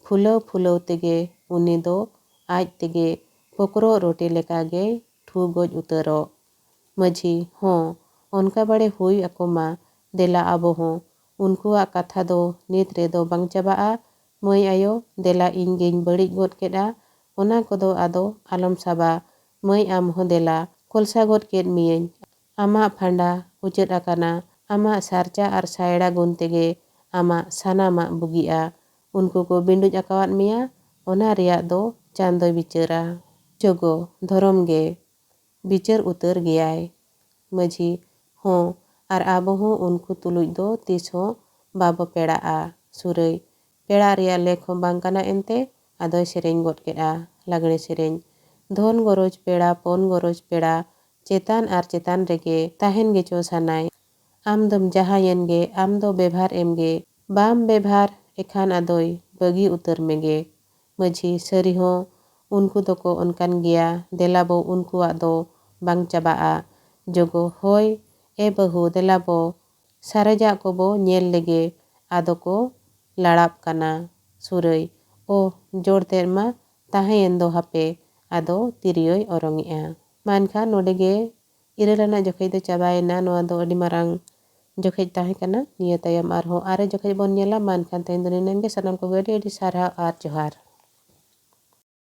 ᱯᱷᱩᱞᱟᱹᱣ ᱯᱷᱩᱞᱟᱹᱣ ᱛᱮᱜᱮ ᱩᱱᱤ ᱫᱚ ᱟᱡ ᱛᱮᱜᱮ ᱯᱚᱠᱨᱚᱜ ᱨᱚᱴᱮ ᱞᱮᱠᱟᱜᱮᱭ ᱴᱷᱩ ᱜᱚᱡ ᱩᱛᱟᱹᱨᱚᱜ᱾ ᱢᱟᱹᱡᱷᱤ, ᱦᱚᱸ, ᱚᱱᱠᱟ ᱵᱟᱲᱮ ᱦᱩᱭ ᱟᱠᱚ ᱢᱟ, ᱫᱮᱞᱟ ᱟᱵᱚ ᱦᱚᱸ᱾ ᱩᱱᱠᱩᱣᱟᱜ ᱠᱟᱛᱷᱟ ᱫᱚ ᱱᱤᱛ ᱨᱮᱫᱚ ᱵᱟᱝ ᱪᱟᱵᱟᱜᱼᱟ᱾ ᱢᱟᱹᱭ ᱟᱭᱳ, ᱫᱮᱞᱟ ᱤᱧ ᱜᱮᱧ ᱵᱟᱹᱲᱤᱡ ᱜᱚᱫ ᱠᱮᱫᱼᱟ, ᱚᱱᱟ ᱠᱚᱫᱚ ᱟᱫᱚ ᱟᱞᱚᱢ ᱥᱟᱵᱟ᱾ ᱢᱟᱹᱭ ᱟᱢ ᱦᱚᱸ ᱫᱮᱞᱟ, ᱠᱚᱞᱥᱟ ᱜᱚᱫ ᱠᱮᱫ ᱢᱤᱭᱟᱹᱧ᱾ ᱟᱢᱟᱜ ᱯᱷᱟᱸᱰᱟ ᱩᱪᱟᱹᱫ ᱟᱠᱟᱱᱟ, ᱟᱢᱟᱜ ᱥᱟᱨᱪᱟ ᱟᱨ ᱥᱟᱭᱲᱟ ᱜᱩᱱ ᱛᱮᱜᱮ ᱟᱢᱟᱜ ᱥᱟᱱᱟᱢᱟᱜ ᱵᱩᱜᱤᱜᱼᱟ᱾ ᱩᱱᱠᱩ ᱠᱚ ᱵᱤᱸᱰᱩᱡ ᱟᱠᱟᱣᱟᱫ ᱢᱮᱭᱟ, ᱚᱱᱟ ᱨᱮᱭᱟᱜ ᱫᱚ ᱪᱟᱸᱫᱚᱭ ᱵᱤᱪᱟᱹᱨᱟ᱾ ᱡᱚᱜᱚ, ᱫᱷᱚᱨᱚᱢ ᱜᱮ ᱵᱤᱪᱟᱹᱨ ᱩᱛᱟᱹᱨ ᱜᱮᱭᱟᱭ᱾ ᱢᱟᱹᱡᱷᱤ, ᱦᱚᱸ, ᱟᱨ ᱟᱵᱚ ᱦᱚᱸ ᱩᱱᱠᱩ ᱛᱩᱞᱩᱡ ᱫᱚ ᱛᱤᱥ ᱦᱚᱸ ᱵᱟᱵᱚ ᱯᱮᱲᱟᱜᱼᱟ᱾ ᱥᱩᱨᱟᱹᱭ, ᱯᱮᱲᱟᱜ ᱨᱮᱭᱟᱜ ᱞᱮᱠ ᱦᱚᱸ ᱵᱟᱝ ᱠᱟᱱᱟ ᱮᱱᱛᱮ, ᱟᱫᱚᱭ ᱥᱮᱨᱮᱧ ᱜᱚᱫ ᱠᱮᱫᱼᱟ ᱞᱟᱜᱽᱬᱮ ᱥᱮᱨᱮᱧ᱾ ᱫᱷᱚᱱ ᱜᱚᱨᱚᱡᱽ ᱯᱮᱲᱟ, ᱯᱚᱱ ᱜᱚᱨᱚᱡᱽ ᱯᱮᱲᱟ, ᱪᱮᱛᱟᱱ ᱟᱨ ᱪᱮᱛᱟᱱ ᱨᱮᱜᱮ ᱛᱟᱦᱮᱱ ᱜᱮᱪᱚ ᱥᱟᱱᱟᱭ᱾ ᱟᱢ ᱫᱚᱢ ᱡᱟᱦᱟᱸᱭᱮᱱ ᱜᱮ, ᱟᱢ ᱫᱚ ᱵᱮᱵᱷᱟᱨ ᱮᱢ ᱜᱮ, ᱵᱟᱢ ᱵᱮᱵᱷᱟᱨ ᱮᱠᱷᱟᱱ ᱟᱫᱚᱭ ᱵᱟᱹᱜᱤ ᱩᱛᱟᱹᱨ ᱢᱮᱜᱮ᱾ ᱢᱟᱹᱡᱷᱤ, ᱥᱟᱹᱨᱤ ᱦᱚᱸ ᱩᱱᱠᱩ ᱫᱚᱠᱚ ᱚᱱᱠᱟᱱ ᱜᱮᱭᱟ, ᱫᱮᱞᱟ ᱵᱚ ᱩᱱᱠᱩᱣᱟᱜ ᱫᱚ ᱵᱟᱝ ᱪᱟᱵᱟᱜᱼᱟ᱾ ᱡᱚᱜᱚ, ᱦᱳᱭ ᱮ ᱵᱟᱹᱦᱩ, ᱫᱮᱞᱟ ᱵᱚ ᱥᱟᱨᱮᱡᱟᱜ ᱠᱚᱵᱚ ᱧᱮᱞ ᱞᱮᱜᱮ, ᱟᱫᱚ ᱠᱚ ᱞᱟᱲᱟᱵ ᱠᱟᱱᱟ᱾ ᱥᱩᱨᱟᱹᱭ, ᱳ, ᱡᱳᱨ ᱛᱮᱫ ᱢᱟ ᱛᱟᱦᱮᱸᱭᱮᱱ ᱫᱚ ᱦᱟᱯᱮ, ᱟᱫᱚ ᱛᱤᱨᱭᱳᱭ ᱚᱨᱚᱝᱮᱜᱼᱟ᱾ ᱢᱟ ᱮᱱᱠᱷᱟᱱ ᱱᱚᱰᱮ ᱜᱮ ᱤᱨᱟᱹᱞ ᱟᱱᱟᱜ ᱡᱚᱠᱷᱮᱡ ᱫᱚ ᱪᱟᱵᱟᱭᱮᱱᱟ᱾ ᱱᱚᱣᱟ ᱫᱚ ᱟᱹᱰᱤ ᱢᱟᱨᱟᱝ ᱡᱚᱠᱷᱮᱡ ᱛᱟᱦᱮᱸ ᱠᱟᱱᱟ᱾ ᱱᱤᱭᱟᱹ ᱛᱟᱭᱚᱢ ᱟᱨᱦᱚᱸ ᱟᱨᱮ ᱡᱚᱠᱷᱮᱡ ᱵᱚᱱ ᱧᱮᱞᱟ᱾ ᱢᱟ ᱮᱱᱠᱷᱟᱱ ᱛᱮᱦᱮᱧ ᱫᱚ ᱱᱤᱱᱟᱹᱝ ᱜᱮ᱾ ᱥᱟᱱᱟᱢ ᱠᱚᱜᱮ ᱟᱹᱰᱤ ᱟᱹᱰᱤ ᱥᱟᱨᱦᱟᱣ ᱟᱨ ᱡᱚᱦᱟᱨ᱾